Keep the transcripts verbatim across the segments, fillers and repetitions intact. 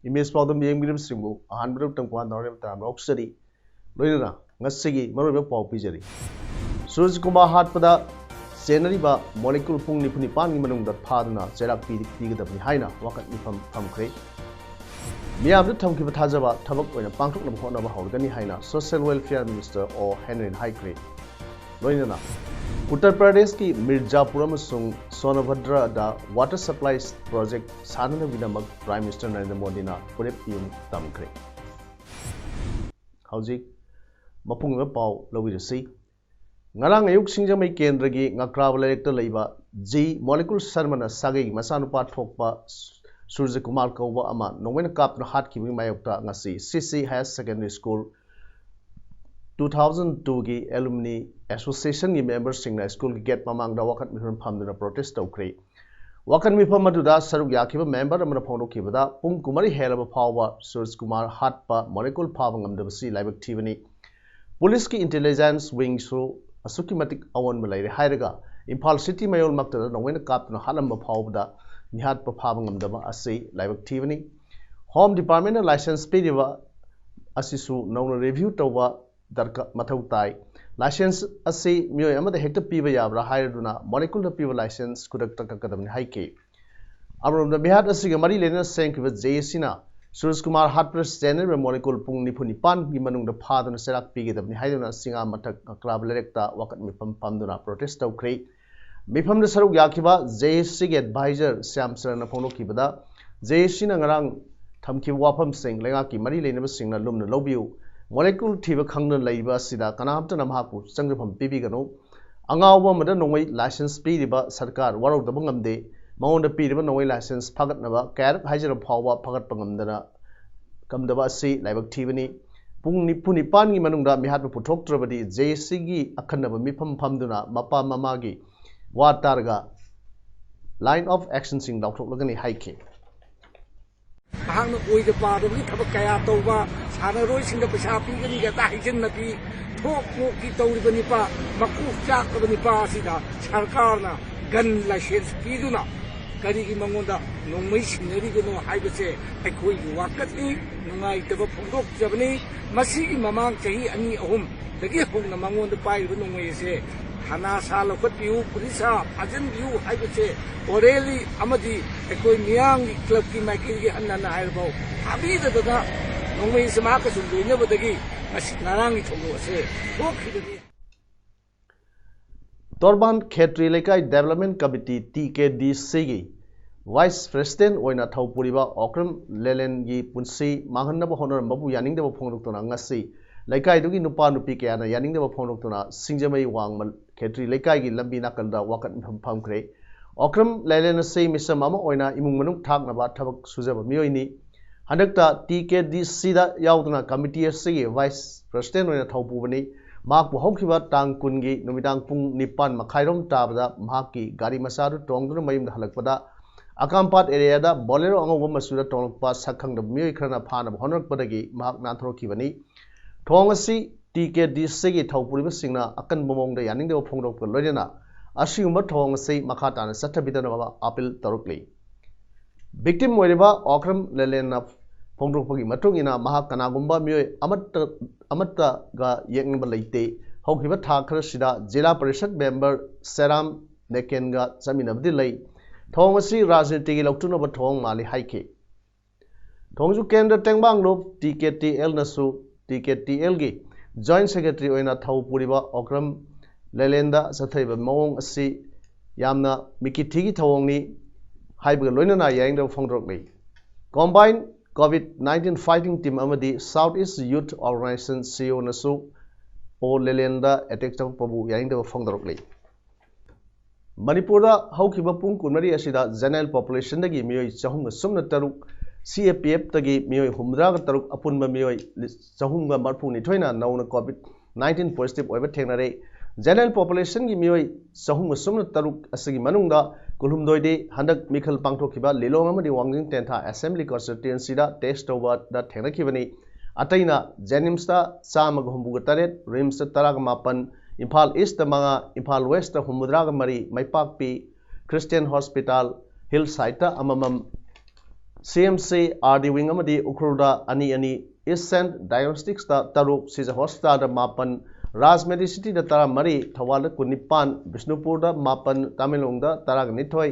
Image ꯄꯥꯎꯗꯝ ꯌꯦꯡꯕꯤꯔꯤꯕꯁꯤꯡꯕꯨ ꯑꯍꯥꯟꯕꯗ ꯇꯝꯀ꯭ꯋꯥ ꯅꯧꯔꯦꯝ ꯇꯔꯥꯝꯅ ꯑꯣꯛꯆꯔꯤ꯫ ꯂꯣꯏꯅꯅ ꯉꯁꯤꯒꯤ ꯃꯔꯨꯑꯣꯏꯕ ꯄꯥꯎ ꯄꯤꯖꯔꯤ꯫ ꯁꯨꯔꯖ ꯀꯨꯃꯥꯔ ꯍꯥꯠꯄꯗ ꯆꯦꯟꯅꯔꯤꯕ ꯃꯣꯂꯦꯀꯨꯜ ꯄꯨꯡ ꯅꯤꯐꯨ ꯅꯤꯄꯥꯟꯒꯤ ꯃꯅꯨꯡꯗ ꯐꯥꯗꯨꯅ ꯆꯩꯔꯥꯛ ꯄꯤ-, ꯄꯤꯒꯗꯕꯅꯤ ꯍꯥꯏꯅ ꯋꯥꯀꯠ ꯃꯤꯐꯝ ꯊꯝꯈ꯭ꯔꯦ꯫ ꯃꯤꯌꯥꯝꯗ ꯊꯝꯈꯤꯕ ꯊꯥꯖꯕ ꯊꯕꯛ ꯑꯣꯏꯅ ꯄꯥꯡꯊꯣꯛꯅꯕ ꯍꯣꯠꯅꯕ ꯍꯧꯔꯒꯅꯤ ꯍꯥꯏꯅ Social Welfare Minister ꯑꯣ ꯍꯦꯅꯔꯤꯅ ꯍꯥꯏꯈ꯭ꯔꯦ꯫ ꯂꯣꯏꯅꯅ ꯎꯠꯇꯔ ꯄ꯭ꯔꯗꯦꯁꯀꯤ ꯃꯤꯔꯖꯥꯄꯨꯔ ꯑꯃꯁꯨꯡ ꯁꯣꯅꯚꯗ꯭ꯔꯗ water supply project ꯁꯥꯅꯅꯕꯒꯤꯗꯃꯛ Prime Minister Narendra ꯃꯣꯗꯤꯅ ꯋꯥꯔꯦꯞ ꯄꯤꯕ ꯇꯝꯈ꯭ꯔꯦ꯫ ꯍꯧꯖꯤꯛ ꯃꯄꯨꯡ ꯑꯣꯏꯕ ꯄꯥꯎ ꯂꯧꯕꯤꯔꯁꯤ꯫ ꯉꯔꯥꯡ ꯑꯌꯨꯛ ꯁꯤꯡꯖꯃꯩ ꯀꯦꯟꯗ꯭ꯔꯒꯤ ꯉꯀ꯭ꯔꯥꯕ ꯂꯩꯔꯛꯇ ꯂꯩꯕ ꯖꯤ ꯃꯣꯂꯦꯀꯨꯜ ꯁꯔꯃꯅ ꯁꯥꯒꯩꯒꯤ ꯃꯆꯥꯅꯨꯄꯥ ꯊꯣꯛꯄ ꯁꯨꯔꯖ ꯀꯨꯃꯥꯔ ꯀꯧꯕ ꯑꯃ ꯅꯣꯡꯃꯩꯅ ꯀꯥꯞꯇꯨꯅ ꯍꯥꯠꯈꯤꯕꯒꯤ ꯃꯥꯌꯣꯛꯇ ꯉꯁꯤ C C Higher Secondary School two thousand two ꯒꯤ Alumni Association ꯒꯤ member ꯁꯤꯡꯅ school ꯒꯤ gate ꯃꯃꯥꯡꯗ ꯋꯥꯀꯠ ꯃꯤꯐꯝ ꯐꯝꯗꯨꯅ protest ꯇꯧꯈ꯭ꯔꯦ꯫ ꯋꯥꯀꯠ ꯃꯤꯐꯝ ꯑꯗꯨꯗ ꯁꯔꯨꯛ ꯌꯥꯈꯤꯕ member ꯑꯃꯅ ꯐꯣꯡꯗꯣꯛꯈꯤꯕꯗ, ꯄꯨꯡ ꯀꯨꯟꯃꯔꯤ ꯍꯦꯜꯂꯕ ꯐꯥꯎꯕ ꯁꯨꯔꯖ ꯀꯨꯃꯥꯔ ꯍꯥꯠꯄ ꯃꯣꯂꯦꯀꯨꯜ ꯐꯥꯕ ꯉꯝꯗꯕꯁꯤ ꯂꯥꯏꯕꯛ ꯊꯤꯕꯅꯤ꯫ ꯄꯨꯂꯤꯁꯀꯤ intelligence wing ꯁꯨ ꯑꯁꯨꯛꯀꯤ ꯃꯇꯤꯛ ꯑꯑꯣꯟꯕ ꯂꯩꯔꯦ ꯍꯥꯏꯔꯒ, ꯏꯝꯐꯥꯜ city ꯃꯌꯣꯜꯃꯛꯇꯗ ꯅꯣꯡꯃꯩꯅ ꯀꯥꯞꯇꯨꯅ ꯍꯥꯠꯂꯝꯕ ꯐꯥꯎꯕꯗ ꯃꯤꯍꯥꯠꯄ ꯐꯥꯕ ꯉꯝꯗꯕ ꯑꯁꯤ ꯂꯥꯏꯕꯛ ꯊꯤꯕꯅꯤ꯫ Home Department ꯅ license ꯄꯤꯔꯤꯕ ꯑꯁꯤꯁꯨ ꯅꯧꯅ review ꯇꯧꯕ ꯗꯔꯀꯥ-, ꯃꯊꯧ ꯇꯥꯏ꯫ License ꯑꯁꯤ ꯃꯤꯑꯣꯏ ꯑꯃꯗ ꯍꯦꯛꯇ ꯄꯤꯕ ꯌꯥꯕ꯭ꯔꯥ ꯍꯥꯏꯔꯗꯨꯅ ꯃꯣꯂꯦꯀꯨꯜꯗ ꯄꯤꯕ license ꯈꯨꯗꯛꯇ ꯀꯛꯀꯗꯕꯅꯤ ꯍꯥꯏꯈꯤ꯫ ꯑꯃꯔꯣꯝꯗ, ꯃꯤꯍꯥꯠ ꯑꯁꯤꯒ ꯃꯔꯤ ꯂꯩꯅꯅ ꯁꯦꯝꯈꯤꯕ J A C ꯅ ꯁꯨꯔꯖ ꯀꯨꯃꯥꯔ ꯍꯥꯠꯄꯗ ꯆꯦꯟꯅꯔꯤꯕ ꯃꯣꯂꯦꯀꯨꯜ ꯄꯨꯡ ꯅꯤꯐꯨ ꯅꯤꯄꯥꯟꯒꯤ ꯃꯅꯨꯡꯗ ꯐꯥꯗꯨꯅ ꯆꯩꯔꯥꯛ ꯄꯤꯒꯗꯕꯅꯤ ꯍꯥꯏꯗꯨꯅ ꯁꯤꯡꯉꯥ ꯃꯊꯛ ꯉꯀ꯭ꯔꯥꯕ ꯂꯩꯔꯛꯇ ꯋꯥꯀꯠ ꯃꯤꯐꯝ ꯐꯝꯗꯨꯅ protest ꯇꯧꯈ꯭ꯔꯦ꯫ ꯃꯤꯐꯝꯗ ꯁꯔꯨꯛ ꯌꯥꯈꯤꯕ J A C ꯒꯤ advisor Shyam ꯆꯔꯟꯅ ꯐꯣꯡꯗꯣꯛꯈꯤꯕꯗ, J A C ꯅ ꯉꯔꯥꯡ ꯊꯝꯈꯤꯕ ꯋꯥꯐꯝꯁꯤꯡ ꯂꯩꯉꯥꯛꯀꯤ ꯃꯔꯤ ꯂꯩꯅꯕꯁꯤꯡꯅ ꯂꯨꯝꯅ ꯂꯧꯕꯤꯌꯨ꯫ ꯃꯣꯂꯦꯀꯨꯜ ꯊꯤꯕ ꯈꯪꯗꯅ ꯂꯩꯔꯤꯕ ꯑꯁꯤꯗ ꯀꯅꯥꯝꯇꯅ ꯃꯍꯥꯛꯄꯨ ꯆꯪꯖꯐꯝ ꯄꯤꯕꯤꯒꯅꯨ꯫ ꯑꯉꯥꯎꯕ ꯑꯃꯗ ꯅꯣꯡꯃꯩ license ꯄꯤꯔꯤꯕ ꯁꯔꯀꯥꯔ ꯋꯥꯔꯧꯗꯕ ꯉꯝꯗꯦ꯫ ꯃꯉꯣꯟꯗ ꯄꯤꯔꯤꯕ ꯅꯣꯡꯃꯩ ꯂꯥꯏꯁꯦꯟꯁ ꯐꯥꯒꯠꯅꯕ ꯀꯌꯥꯔꯛ ꯍꯥꯏꯖꯔꯕ ꯐꯥꯎꯕ ꯐꯥꯒꯠꯄ ꯉꯝꯗꯅ ꯉꯝꯗꯕ ꯑꯁꯤ ꯂꯥꯏꯕꯛ ꯊꯤꯕꯅꯤ꯫ ꯄꯨꯡ ꯅꯤꯐꯨ ꯅꯤꯄꯥꯟꯒꯤ ꯃꯅꯨꯡꯗ ꯃꯤꯍꯥꯠꯄ ꯄꯨꯊꯣꯛꯇ꯭ꯔꯕꯗꯤ ꯖꯦ ꯑꯦ ꯁꯤꯒꯤ ꯑꯈꯟꯅꯕ ꯃꯤꯐꯝ ꯐꯝꯗꯨꯅ ꯃꯄꯥ ꯃꯃꯥꯒꯤ ꯋꯥ ꯇꯥꯔꯒ line of actionꯁꯤꯡ ꯂꯥꯎꯊꯣꯛꯂꯒꯅꯤ ꯍꯥꯏꯈꯤ꯫ ꯃꯍꯥꯛꯅ ꯑꯣꯏꯗ ꯄꯥꯗꯕꯒꯤ ꯊꯕꯛ ꯀꯌꯥ ꯇꯧꯕ, ꯁꯥꯟꯅꯔꯣꯏꯁꯤꯡꯗ ꯄꯩꯁꯥ ꯄꯤꯒꯅꯤ ꯀꯥꯏꯅ ꯍꯩꯖꯤꯟꯅꯕꯤ, ꯊꯣꯛ ꯃꯣꯛꯀꯤ ꯇꯧꯔꯤꯕ ꯅꯤꯄꯥ, ꯃꯀꯣꯛ ꯆꯥꯛꯂꯕ ꯅꯤꯄꯥ ꯑꯁꯤꯗ ꯁꯔꯀꯥꯔꯅ gun license ꯄꯤꯗꯨꯅ ꯀꯔꯤꯒꯤ ꯃꯉꯣꯟꯗ ꯅꯣꯡꯃꯩ ꯁꯤꯟꯅꯔꯤꯕꯅꯣ ꯍꯥꯏꯕꯁꯦ ꯑꯩꯈꯣꯏꯒꯤ ꯋꯥꯀꯠꯅꯤ, ꯅꯨꯡꯉꯥꯏꯇꯕ ꯐꯣꯡꯗꯣꯛꯆꯕꯅꯤ꯫ ꯃꯁꯤꯒꯤ ꯃꯃꯥꯡ ꯆꯍꯤ ꯑꯅꯤ ꯑꯍꯨꯝꯗꯒꯤ ꯍꯧꯅ ꯃꯉꯣꯟꯗ ꯄꯥꯏꯔꯤꯕ ꯅꯣꯡꯃꯩ ꯑꯁꯦ ꯊꯥꯅꯥ ꯁꯥ ꯂꯧꯈꯠꯄꯤꯌꯨ, ꯄꯨꯂꯤꯁ ꯁꯥ ꯐꯥꯖꯤꯟꯕꯤꯌꯨ ꯍꯥꯏꯕꯁꯦ orally ꯑꯃꯗꯤ ꯑꯩꯈꯣꯏ ꯃꯤꯌꯥꯝꯒꯤ clubꯀꯤ ꯃꯥꯏꯀꯩꯗꯒꯤ ꯍꯟꯅ ꯍꯟꯅ ꯍꯥꯏꯔꯕꯥꯎ ꯊꯥꯕꯤꯗꯗꯅ ꯅꯣꯡꯃꯩ ꯑꯁꯤ ꯃꯍꯥꯛꯀ ꯁꯨꯝ ꯂꯣꯏꯅꯕꯗꯒꯤ ꯉꯁꯤ ꯉꯔꯥꯡꯒꯤ ꯊꯧꯗꯣꯛ ꯑꯁꯦ ꯊꯣꯛꯈꯤꯕꯅꯤ꯫ ꯇꯣꯔꯕꯥꯟ ꯈꯦꯇ꯭ꯔꯤ ꯂꯩꯀꯥꯏ Development Committee, ꯇꯤ ꯀꯦ ꯗꯤ ꯁꯤꯒꯤ vice president ꯑꯣꯏꯅ ꯊꯧ ꯄꯨꯔꯤꯕ ꯑꯣꯀ꯭ꯔꯝ ꯂꯦꯂꯦꯟꯒꯤ ꯄꯨꯟꯁꯤ ꯃꯥꯡꯍꯟꯅꯕ ꯍꯣꯠꯅꯔꯝꯕꯕꯨ ꯌꯥꯅꯤꯡꯗꯕ ꯐꯣꯡꯗꯣꯛꯇꯨꯅ ꯉꯁꯤ ꯂꯩꯀꯥꯏꯗꯨꯒꯤ ꯅꯨꯄꯥ ꯅꯨꯄꯤ ꯀꯌꯥꯅ ꯌꯥꯅꯤꯡꯗꯕ ꯐꯣꯡꯗꯣꯛꯇꯨꯅ ꯁꯤꯡꯖꯃꯩ ꯋꯥꯡꯃ ꯈꯦꯇ꯭ꯔꯤ ꯂꯩꯀꯥꯏꯒꯤ ꯂꯝꯕꯤ ꯅꯥꯀꯟꯗ ꯋꯥꯀꯠ ꯃꯤꯐꯝ ꯐꯝꯈ꯭ꯔꯦ꯫ ꯑꯣꯀ꯭ꯔꯝ ꯂꯦꯂꯦꯟ ꯑꯁꯤ ꯃꯤꯆꯝ ꯑꯃ ꯑꯣꯏꯅ ꯏꯃꯨꯡ ꯃꯅꯨꯡ ꯊꯥꯛꯅꯕ ꯊꯕꯛ ꯁꯨꯖꯕ ꯃꯤꯑꯣꯏꯅꯤ꯫ ꯍꯟꯗꯛꯇ ꯇꯤ ꯀꯦ ꯗꯤ ꯁꯤꯗ ꯌꯥꯎꯗꯨꯅ committee ꯑꯁꯤꯒꯤ vice president ꯑꯣꯏꯅ ꯊꯧ ꯄꯨꯕꯅꯤ꯫ ꯃꯍꯥꯛꯄꯨ ꯍꯧꯈꯤꯕ ꯇꯥꯡ ꯀꯨꯟꯒꯤ ꯅꯨꯃꯤꯗꯥꯡ ꯄꯨꯡ ꯅꯤꯄꯥꯟ ꯃꯈꯥꯏꯔꯣꯝ ꯇꯥꯕꯗ ꯃꯍꯥꯛꯀꯤ ꯒꯥꯔꯤ ꯃꯆꯥꯗꯨ ꯇꯣꯡꯗꯨꯅ ꯃꯌꯨꯝꯗ ꯍꯜꯂꯛꯄꯗ ꯑꯀꯥꯝꯄꯥꯠ areaꯗ Bolero ꯑꯉꯧꯕ ꯃꯆꯨꯗ ꯇꯣꯡꯂꯛꯄ ꯁꯛ ꯈꯪꯗꯕ ꯃꯤꯑꯣꯏ ꯈꯔꯅ ꯐꯥꯅꯕ ꯍꯣꯠꯅꯔꯛꯄꯗꯒꯤ ꯃꯍꯥꯛ ꯅꯥꯟꯊꯣꯔꯛꯈꯤꯕꯅꯤ꯫ ꯊꯧꯑꯣꯡ ꯑꯁꯤ ꯇꯤ ꯀꯦ ꯗꯤ ꯁꯤꯒꯤ ꯊꯧ ꯄꯨꯔꯤꯕꯁꯤꯡꯅ ꯑꯀꯟꯕ ꯃꯑꯣꯡꯗ ꯌꯥꯅꯤꯡꯗꯕ ꯐꯣꯡꯗꯣꯛꯄꯒ ꯂꯣꯏꯅꯅ ꯑꯁꯤꯒꯨꯝꯕ ꯊꯧꯑꯣꯡ ꯑꯁꯤ ꯃꯈꯥ ꯇꯥꯅ ꯆꯠꯊꯕꯤꯗꯅꯕ appeal ꯇꯧꯔꯛꯂꯤ꯫ Victim ꯑꯣꯏꯔꯤꯕ ꯑꯣꯀ꯭ꯔꯝ ꯂꯦꯂꯦꯟꯅ ꯐꯣꯡꯗꯣꯔꯛꯄꯒꯤ ꯃꯇꯨꯡ ꯏꯟꯅ ꯃꯍꯥꯛ ꯀꯅꯥꯒꯨꯝꯕ ꯃꯤꯑꯣꯏ ꯑꯃꯠꯇ, ꯑꯃꯠꯇꯒ ꯌꯦꯛꯅꯕ ꯂꯩꯇꯦ꯫ ꯍꯧꯈꯤꯕ ꯊꯥ ꯈꯔꯁꯤꯗ ꯖꯤꯂꯥ ꯄꯔꯤꯁꯠ member ꯁꯦꯔꯥꯝ ꯅꯦꯀꯦꯟꯒ ꯆꯠꯃꯤꯟꯅꯕꯗꯤ ꯂꯩ꯫ ꯊꯧꯑꯣꯡ ꯑꯁꯤ ꯔꯥꯖꯅꯤꯇꯤꯒꯤ ꯂꯧꯇꯨꯅꯕ ꯊꯧꯑꯣꯡ ꯃꯥꯜꯂꯤ ꯍꯥꯏꯈꯤ꯫ ꯊꯣꯡꯖꯨ ꯀꯦꯟꯗ꯭ꯔ ꯇꯦꯡꯕꯥꯡꯂꯨꯞ ꯇꯤ ꯀꯦ ꯇꯤ ꯑꯦꯜꯅꯁꯨ ꯇꯤ ꯀꯦ ꯇꯤ ꯑꯦꯜꯒꯤ joint secretary ꯑꯣꯏꯅ ꯊꯧ ꯄꯨꯔꯤꯕ ꯑꯣꯀ꯭ꯔꯝ ꯂꯦꯂꯦꯟꯗ ꯆꯠꯊꯔꯤꯕ ꯃꯑꯣꯡ ꯑꯁꯤ ꯌꯥꯝꯅ ꯃꯤꯀꯤꯊꯤꯒꯤ ꯊꯧꯑꯣꯡꯅꯤ ꯍꯥꯏꯕꯒ ꯂꯣꯏꯅꯅ ꯌꯥꯅꯤꯡꯗꯕ ꯐꯣꯡꯗꯣꯔꯛꯂꯤ꯫ Combined COVID nineteen fighting team ꯑꯃꯗꯤ South East Youth Organization, ꯁꯤ ꯑꯣꯅꯁꯨ ꯑꯣ ꯂꯦꯂꯦꯟꯗ attack ꯇꯧꯔꯛꯄꯕꯨ ꯌꯥꯅꯤꯡꯗꯕ ꯐꯣꯡꯗꯣꯔꯛꯂꯤ꯫ ꯃꯅꯤꯄꯨꯔꯗ ꯍꯧꯈꯤꯕ ꯄꯨꯡ ꯀꯨꯟꯃꯔꯤ ꯑꯁꯤꯗ general populationꯗꯒꯤ ꯃꯤꯑꯣꯏ ꯆꯍꯨꯝꯒ ꯁꯨꯞꯅ ꯇꯔꯨꯛ, CAPFꯇꯒꯤ ꯃꯤꯑꯣꯏ ꯍꯨꯝꯐꯨꯇꯔꯥꯒ ꯇꯔꯨꯛ, ꯑꯄꯨꯟꯕ ꯃꯤꯑꯣꯏ ꯆꯍꯨꯝꯒ ꯃꯔꯤꯐꯨꯅꯤꯊꯣꯏꯅ ꯅꯧꯅ COVID nineteen positive ꯑꯣꯏꯕ ꯊꯦꯡꯅꯔꯦ꯫ General populationꯒꯤ ꯃꯤꯑꯣꯏ ꯆꯍꯨꯝꯒ ꯁꯨꯞꯅ ꯇꯔꯨꯛ ꯑꯁꯤꯒꯤ ꯃꯅꯨꯡꯗ ꯀꯨꯟꯍꯨꯝꯗꯣꯏꯗꯤ ꯍꯟꯗꯛ ꯃꯤꯈꯜ ꯄꯥꯡꯊꯣꯛꯈꯤꯕ ꯂꯤꯂꯣꯡ ꯑꯃꯗꯤ ꯋꯥꯡꯖꯤꯡ ꯇꯦꯟꯊꯥ Assembly Constituencyꯗ test ꯇꯧꯕꯗ ꯊꯦꯡꯅꯈꯤꯕꯅꯤ꯫ ꯑꯇꯩꯅ JNIMSꯇ ꯆꯥꯝꯃꯒ ꯍꯨꯝꯐꯨꯒ ꯇꯔꯦꯠ, RIMSꯇ ꯇꯔꯥꯒ ꯃꯥꯄꯟ, ꯏꯝꯐꯥꯜ Eastꯇ ꯃꯉꯥ, ꯏꯝꯐꯥꯜ Westꯇ ꯍꯨꯝꯐꯨꯇꯔꯥꯒ ꯃꯔꯤ, ꯃꯩꯄꯥꯛꯄꯤ Christian Hospital, Hillsideꯇ ꯑꯃꯃꯝ, CMC RD Wing ꯑꯃꯗꯤ ꯎꯈ꯭ꯔꯨꯜꯗ ꯑꯅꯤ ꯑꯅꯤ, East Saint Diagnosticsꯇ ꯇꯔꯨꯛ, ꯁꯤꯖ Hospitalꯗ ꯃꯥꯄꯟ, Raj Medicityꯗ ꯇꯔꯥꯃꯔꯤ, ꯊꯧꯕꯥꯜꯗ ꯀꯨꯟꯅꯤꯄꯥꯟ, ꯕꯤꯁꯅꯨꯄꯨꯔꯗ ꯃꯥꯄꯟ, ꯇꯃꯦꯡꯂꯣꯡꯗ ꯇꯔꯥꯒ ꯅꯤꯊꯣꯏ,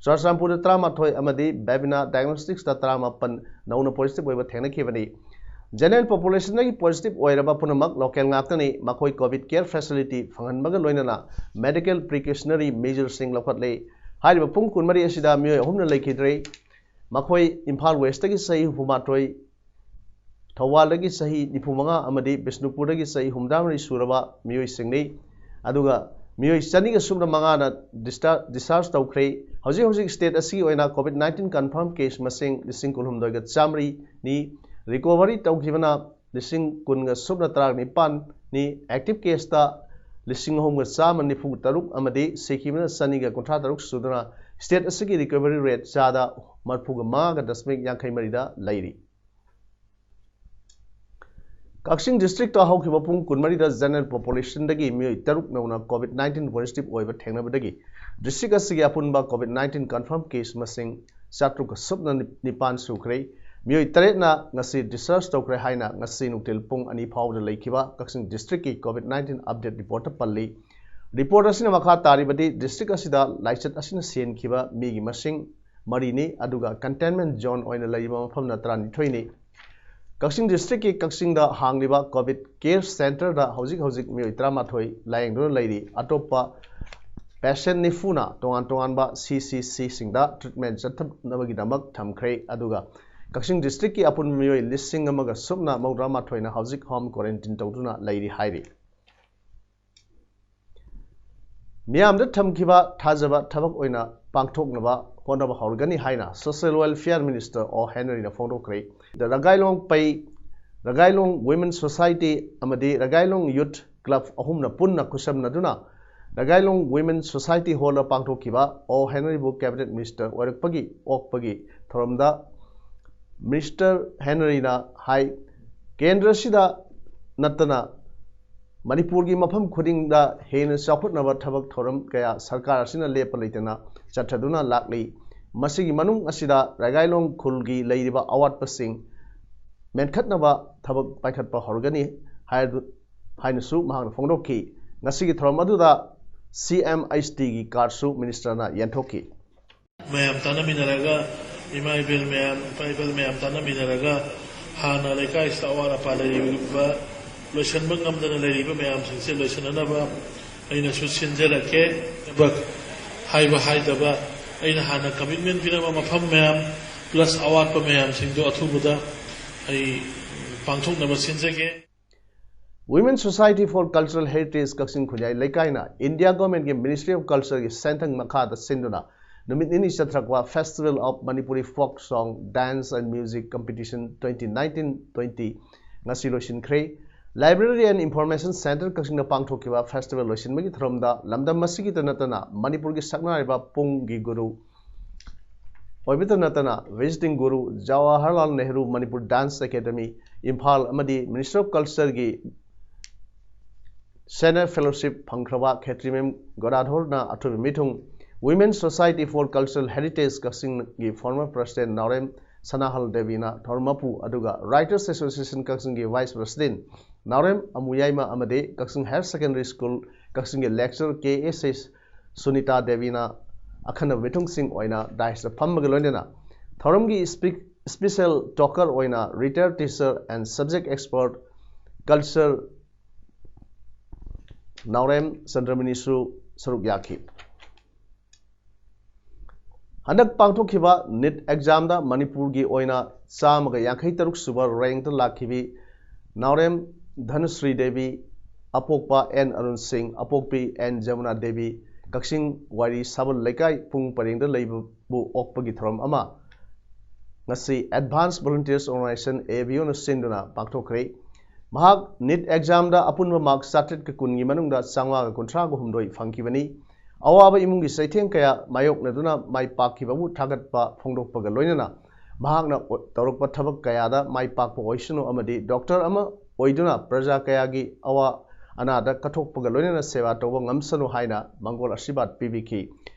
ꯆꯨꯔꯆꯥꯟꯄꯨꯔꯗ ꯇꯔꯥꯃꯥꯊꯣꯏ ꯑꯃꯗꯤ Bavina Diagnosticsꯇ ꯇꯔꯥꯃꯥꯄꯟ ꯅꯧꯅ positive ꯑꯣꯏꯕ ꯊꯦꯡꯅꯈꯤꯕꯅꯤ꯫ General populationꯗꯒꯤ positive ꯑꯣꯏꯔꯕ ꯄꯨꯝꯅꯃꯛ local ꯉꯥꯛꯇꯅꯤ꯫ ꯃꯈꯣꯏ COVID care facility ꯐꯪꯍꯟꯕꯒ ꯂꯣꯏꯅꯅ medical precautionary measureꯁꯤꯡ ꯂꯧꯈꯠꯂꯤ꯫ ꯍꯥꯏꯔꯤꯕ ꯄꯨꯡ ꯀꯨꯟꯃꯔꯤ ꯑꯁꯤꯗ ꯃꯤꯑꯣꯏ ꯑꯍꯨꯝꯅ ꯂꯩꯈꯤꯗ꯭ꯔꯦ꯫ ꯃꯈꯣꯏ ꯏꯝꯐꯥꯜ Westꯇꯒꯤ ꯆꯍꯤ ꯍꯨꯝꯐꯨꯃꯥꯊꯣꯏ, ꯊꯧꯕꯥꯜꯗꯒꯤ ꯆꯍꯤ ꯅꯤꯐꯨꯃꯉꯥ ꯑꯃꯗꯤ ꯕꯤꯁꯅꯨꯄꯨꯔꯗꯒꯤ ꯆꯍꯤ ꯍꯨꯝꯐꯨꯇꯔꯥꯃꯔꯤ ꯁꯨꯔꯕ ꯃꯤꯑꯣꯏꯁꯤꯡꯅꯤ꯫ ꯑꯗꯨꯒ ꯃꯤꯑꯣꯏ ꯆꯅꯤꯒ ꯁꯨꯞꯅ ꯃꯉꯥꯅ dischar-, discharge ꯇꯧꯈ꯭ꯔꯦ꯫ ꯍꯧꯖꯤꯛ ꯍꯧꯖꯤꯛ state ꯑꯁꯤꯒꯤ ꯑꯣꯏꯅ COVID nineteen confirm case ꯃꯁꯤꯡ ꯂꯤꯁꯤꯡ ꯀꯨꯟꯍꯨꯝꯗꯣꯏꯒ ꯆꯥꯝꯃꯔꯤꯅꯤ꯫ Recovery ꯇꯧꯈꯤꯕꯅ ꯂꯤꯁꯤꯡ ꯀꯨꯟꯒ ꯁꯨꯞꯅ ꯇꯔꯥꯅꯤꯄꯥꯟꯅꯤ꯫ Active caseꯇ ꯂꯤꯁꯤꯡ ꯑꯍꯨꯝꯒ ꯆꯥꯝꯃ ꯅꯤꯐꯨ ꯇꯔꯨꯛ ꯑꯃꯗꯤ ꯁꯤꯈꯤꯕꯅ ꯆꯅꯤꯒ ꯀꯨꯟꯊ꯭ꯔꯥ ꯇꯔꯨꯛ ꯁꯨꯗꯨꯅ state ꯑꯁꯤꯒꯤ recovery rate ꯆꯥꯗ ꯃꯔꯤꯐꯨꯒ ꯃꯉꯥꯒ ꯗꯁꯃꯤꯛ ꯌꯥꯡꯈꯩ ꯃꯔꯤꯗ ꯂꯩꯔꯤ꯫ ꯀꯛꯆꯤꯡ districtꯇ ꯍꯧꯈꯤꯕ ꯄꯨꯡ ꯀꯨꯟꯃꯔꯤꯗ general populationꯗꯒꯤ ꯃꯤꯑꯣꯏ ꯇꯔꯨꯛ ꯅꯧꯅ COVID nineteen positive ꯑꯣꯏꯕ ꯊꯦꯡꯅꯕꯗꯒꯤ district ꯑꯁꯤꯒꯤ ꯑꯄꯨꯟꯕ COVID nineteen confirm case ꯃꯁꯤꯡ ꯆꯥꯇ꯭ꯔꯨꯛꯀ ꯁꯨꯞꯅ ꯅꯤꯄꯥꯟ ꯁꯨꯈ꯭ꯔꯦ꯫ ꯃꯤꯑꯣꯏ ꯇꯔꯦꯠꯅ ꯉꯁꯤ discharge ꯇꯧꯈ꯭ꯔꯦ ꯍꯥꯏꯅ ꯉꯁꯤ ꯅꯨꯡꯊꯤꯜ ꯄꯨꯡ ꯑꯅꯤ ꯐꯥꯎꯕꯗ ꯂꯩꯈꯤꯕ ꯀꯛꯆꯤꯡ districtꯀꯤ COVID nineteen update reportꯇ ꯄꯜꯂꯤ꯫ Report ꯑꯁꯤꯅ ꯃꯈꯥ ꯇꯥꯔꯤꯕꯗꯤ district ꯑꯁꯤꯗ ꯂꯥꯏꯆꯠ ꯑꯁꯤꯅ ꯁꯤꯍꯟꯈꯤꯕ ꯃꯤꯒꯤ ꯃꯁꯤꯡ ꯃꯔꯤꯅꯤ, ꯑꯗꯨꯒ containment zone ꯑꯣꯏꯅ ꯂꯩꯔꯤꯕ ꯃꯐꯝꯅ ꯇꯔꯥꯅꯤꯊꯣꯏꯅꯤ꯫ ꯀꯛꯆꯤꯡ districtꯀꯤ ꯀꯛꯆꯤꯡꯗ ꯍꯥꯡꯂꯤꯕ COVID care centreꯗ ꯍꯧꯖꯤꯛ ꯍꯧꯖꯤꯛ ꯃꯤꯑꯣꯏ ꯇꯔꯥꯃꯥꯊꯣꯏ ꯂꯥꯌꯦꯡꯗꯨꯅ ꯂꯩꯔꯤ꯫ ꯑꯇꯣꯞꯄ patient ꯅꯤꯐꯨꯅ ꯇꯣꯉꯥꯟ ꯇꯣꯉꯥꯟꯕ CCCꯁꯤꯡꯗ treatment ꯆꯠꯊꯅꯕꯒꯤꯗꯃꯛ ꯊꯝꯈ꯭ꯔꯦ꯫ ꯑꯗꯨꯒ ꯀꯛꯆꯤꯡ districtꯀꯤ ꯑꯄꯨꯟꯕ ꯃꯤꯑꯣꯏ ꯂꯤꯁꯤꯡ ꯑꯃꯒ ꯁꯨꯞꯅ ꯃꯧꯗ꯭ꯔꯥꯃꯥꯊꯣꯏꯅ ꯍꯧꯖꯤꯛ home quarantine ꯇꯧꯗꯨꯅ ꯂꯩꯔꯤ ꯍꯥꯏꯔꯤ꯫ ꯃꯤꯌꯥꯝꯗ ꯊꯝꯈꯤꯕ ꯊꯥꯖꯕ ꯊꯕꯛ ꯑꯣꯏꯅ ꯄꯥꯡꯊꯣꯛꯅꯕ ꯍꯣꯠꯅꯕ ꯍꯧꯔꯒꯅꯤ ꯍꯥꯏꯅ Social Welfare Minister ꯑꯣ ꯍꯦꯅꯔꯤꯅ ꯐꯣꯡꯗꯣꯛꯈ꯭ꯔꯦ꯫ ꯔꯒꯥꯏꯂꯣꯡ ꯄꯩ, ꯔꯒꯥꯏꯂꯣꯡ Women Society ꯑꯃꯗꯤ ꯔꯒꯥꯏꯂꯣꯡ Youth Club ꯑꯍꯨꯝꯅ ꯄꯨꯟꯅ ꯈꯨꯠꯁꯝꯅꯗꯨꯅ ꯔꯒꯥꯏꯂꯣꯡ Women Society Hallꯗ ꯄꯥꯡꯊꯣꯛꯈꯤꯕ ꯑꯣ ꯍꯦꯅꯔꯤꯕꯨ Cabinet Minister ꯑꯣꯏꯔꯛꯄꯒꯤ ꯑꯣꯛꯄꯒꯤ ꯊꯧꯔꯝꯗ Minister ꯍꯦꯅꯔꯤꯅ ꯍꯥꯏ, ꯀꯦꯟꯗ꯭ꯔꯁꯤꯗ ꯅꯠꯇꯅ ꯃꯅꯤꯄꯨꯔꯒꯤ ꯃꯐꯝ ꯈꯨꯗꯤꯡꯗ ꯍꯦꯟꯅ ꯆꯥꯎꯈꯠꯅꯕ ꯊꯕꯛ ꯊꯧꯔꯝ ꯀꯌꯥ ꯁꯔꯀꯥꯔ ꯑꯁꯤꯅ ꯂꯦꯞꯄ ꯂꯩꯇꯅ ꯆꯠꯊꯗꯨꯅ ꯂꯥꯛꯂꯤ꯫ ꯃꯁꯤꯒꯤ ꯃꯅꯨꯡ ꯑꯁꯤꯗ ꯔꯒꯥꯏꯂꯣꯡ ꯈꯨꯜꯒꯤ ꯂꯩꯔꯤꯕ ꯑꯋꯥꯠꯄꯁꯤꯡ ꯃꯦꯟꯈꯠꯅꯕ ꯊꯕꯛ ꯄꯥꯏꯈꯠꯄ ꯍꯧꯔꯒꯅꯤ ꯍꯥꯏꯗꯨ-, ꯍꯥꯏꯅꯁꯨ ꯃꯍꯥꯛꯅ ꯐꯣꯡꯗꯣꯛꯈꯤ꯫ ꯉꯁꯤꯒꯤ ꯊꯧꯔꯝ ꯑꯗꯨꯗ ꯁꯤ ꯑꯦꯝ ꯑꯩꯆ ꯇꯤꯒꯤ ꯀꯥꯔꯗꯁꯨ Ministerꯅ ꯌꯦꯟꯊꯣꯛꯈꯤ꯫ ꯃꯌꯥꯝ ꯇꯥꯟꯅꯃꯤꯟꯅꯔꯒ, ꯏꯃꯥ ꯏꯕꯦꯜ ꯃꯌꯥꯝ, ꯏꯄꯥ ꯏꯄꯥ ꯃꯌꯥꯝ ꯇꯥꯟꯅꯃꯤꯟꯅꯔꯒ ꯍꯥꯟꯅ ꯂꯩꯀꯥꯏꯁꯤꯗ ꯑꯋꯥꯠ ꯑꯄꯥ ꯂꯩꯔꯤꯕ, ꯂꯣꯏꯁꯤꯟꯕ ꯉꯝꯗꯅ ꯂꯩꯔꯤꯕ ꯃꯌꯥꯝꯁꯤꯡꯁꯦ ꯂꯣꯏꯁꯤꯟꯅꯅꯕ ꯑꯩꯅꯁꯨ ꯁꯤꯟꯖꯔꯛꯀꯦ꯫ ꯊꯕꯛ ꯍꯥꯏꯕ ꯍꯥꯏꯗꯕ, ꯑꯩꯅ ꯍꯥꯟꯅ commitment ꯄꯤꯔꯝꯕ ꯃꯐꯝ ꯃꯌꯥꯝ plus ꯑꯋꯥꯠꯄ ꯃꯌꯥꯝꯁꯤꯡꯗꯣ ꯑꯊꯨꯕꯗ ꯑꯩ ꯄꯥꯡꯊꯣꯛꯅꯕ ꯁꯤꯟꯖꯒꯦ꯫ Women Society for Cultural Heritage ꯀꯛꯆꯤꯡ ꯈꯨꯟꯌꯥꯏ ꯂꯩꯀꯥꯏꯅ India Governmentꯀꯤ Ministry of Cultureꯒꯤ ꯁꯦꯟꯊꯪ ꯃꯈꯥꯗ ꯁꯤꯟꯗꯨꯅ ꯅꯨꯃꯤꯠ ꯅꯤꯅꯤ ꯆꯠꯊꯔꯛꯄ Festival of Manipuri Folk Song, Dance and Music Competition twenty nineteen twenty ꯉꯁꯤ ꯂꯣꯏꯁꯤꯟꯈ꯭ꯔꯦ꯫ Library and Information Centre ꯀꯛꯆꯤꯡꯗ ꯄꯥꯡꯊꯣꯛꯈꯤꯕ festival ꯂꯣꯏꯁꯤꯟꯕꯒꯤ ꯊꯧꯔꯝꯗ ꯂꯝꯗꯝ ꯑꯁꯤꯒꯤꯇ ꯅꯠꯇꯅ ꯃꯅꯤꯄꯨꯔꯒꯤ ꯁꯛꯅꯥꯏꯔꯕ ꯄꯨꯡꯒꯤ ꯒꯨꯔꯨ ꯑꯣꯏꯕꯇ ꯅꯠꯇꯅ Visiting Guru, Jawaharlal Nehru Manipur Dance Academy, Imphal ꯑꯃꯗꯤ Ministry of Cultureꯒꯤ Senior Fellowship ꯐꯪꯈ꯭ꯔꯕ ꯈꯦꯇ꯭ꯔꯤꯃꯌꯨꯝ ꯒꯣꯗꯥꯙꯣꯔꯅ ꯑꯊꯣꯏꯕ ꯃꯤꯊꯨꯡ, Women Society for Cultural Heritage ꯀꯛꯆꯤꯡꯒꯤ former President ꯅꯥꯎꯔꯦꯝ ꯁꯅꯥꯍꯜ ꯗꯦꯕꯤꯅ ꯊꯧꯔꯝ ꯃꯄꯨ, ꯑꯗꯨꯒ Writers Association ꯀꯛꯆꯤꯡꯒꯤ Vice President ꯅꯥꯎꯔꯦꯝ ꯑꯃꯨꯌꯥꯏꯃ ꯑꯃꯗꯤ ꯀꯛꯆꯤꯡ Higher Secondary School ꯀꯛꯆꯤꯡꯒꯤ Lecturer ꯀꯦ ꯑꯦꯁ ꯑꯦꯁ ꯁꯨꯅꯤꯇꯥ ꯗꯦꯕꯤꯅ ꯑꯈꯟꯅꯕ ꯃꯤꯊꯨꯡꯁꯤꯡ ꯑꯣꯏꯅ dais ꯇ ꯐꯝꯕꯒ ꯂꯣꯏꯅꯅ ꯊꯧꯔꯝꯒꯤ speak-, special talker ꯑꯣꯏꯅ retired teacher and subject expert culture ꯅꯥꯎꯔꯦꯝ ꯆꯟꯗ꯭ꯔꯃꯅꯤꯁꯨ ꯁꯔꯨꯛ ꯌꯥꯈꯤ꯫ ꯍꯟꯗꯛ ꯄꯥꯡꯊꯣꯛꯈꯤꯕ NEET exam ꯗ ꯃꯅꯤꯄꯨꯔꯒꯤ ꯑꯣꯏꯅ ꯆꯥꯝꯃꯒ ꯌꯥꯡꯈꯩ ꯇꯔꯨꯛ ꯁꯨꯕ rank ꯇ ꯂꯥꯛꯈꯤꯕꯤ ꯅꯥꯎꯔꯦꯝ ꯙꯅꯁ꯭ꯔꯤ ꯗꯦꯕꯤ, ꯑꯄꯣꯛꯄ ꯑꯦꯟ ꯑꯔꯨꯟ ꯁꯤꯡ, ꯑꯄꯣꯛꯄꯤ ꯑꯦꯟ ꯖꯃꯨꯅꯥ ꯗꯦꯕꯤ, ꯀꯛꯆꯤꯡ ꯋꯥꯏꯔꯤ ꯁꯥꯕꯜ ꯂꯩꯀꯥꯏ ꯄꯨꯡ ꯄꯔꯦꯡꯗ ꯂꯩꯕꯕꯨ ꯑꯣꯛꯄꯒꯤ ꯊꯧꯔꯝ ꯑꯃ ꯉꯁꯤ Advanced Volunteers Organization, AVO ꯅ ꯁꯤꯟꯗꯨꯅ ꯄꯥꯡꯊꯣꯛꯈ꯭ꯔꯦ꯫ ꯃꯍꯥꯛ NEET exam ꯗ ꯑꯄꯨꯟꯕ mark ꯆꯥꯇ꯭ꯔꯦꯠꯀ ꯀꯨꯟꯒꯤ ꯃꯅꯨꯡꯗ ꯆꯥꯝꯃꯉꯥꯒ ꯀꯨꯟꯊ꯭ꯔꯥꯒ ꯍꯨꯝꯗꯣꯏ ꯐꯪꯈꯤꯕꯅꯤ꯫ ꯑꯋꯥꯕ ꯏꯃꯨꯡꯒꯤ ꯆꯩꯊꯦꯡ ꯀꯌꯥ ꯃꯥꯌꯣꯛꯅꯗꯨꯅ ꯃꯥꯏ ꯄꯥꯛꯈꯤꯕꯕꯨ ꯊꯥꯒꯠꯄ ꯐꯣꯡꯗꯣꯛꯄꯒ ꯂꯣꯏꯅꯅ ꯃꯍꯥꯛꯅ ꯑꯣ-, ꯇꯧꯔꯛꯄ ꯊꯕꯛ ꯀꯌꯥꯗ ꯃꯥꯏ ꯄꯥꯛꯄ ꯑꯣꯏꯁꯅꯨ ꯑꯃꯗꯤ doctor ꯑꯃ ꯑꯣꯏꯗꯨꯅ ꯄ꯭ꯔꯖꯥ ꯀꯌꯥꯒꯤ ꯑꯋꯥ ꯑꯅꯥꯗ ꯀꯠꯊꯣꯛꯄꯒ ꯂꯣꯏꯅꯅ ꯁꯦꯕꯥ ꯇꯧꯕ ꯉꯝꯁꯅꯨ ꯍꯥꯏꯅ ꯃꯪꯒꯣꯜ ꯑꯁꯤꯔꯕꯥꯗ ꯄꯤꯕꯤꯈꯤ꯫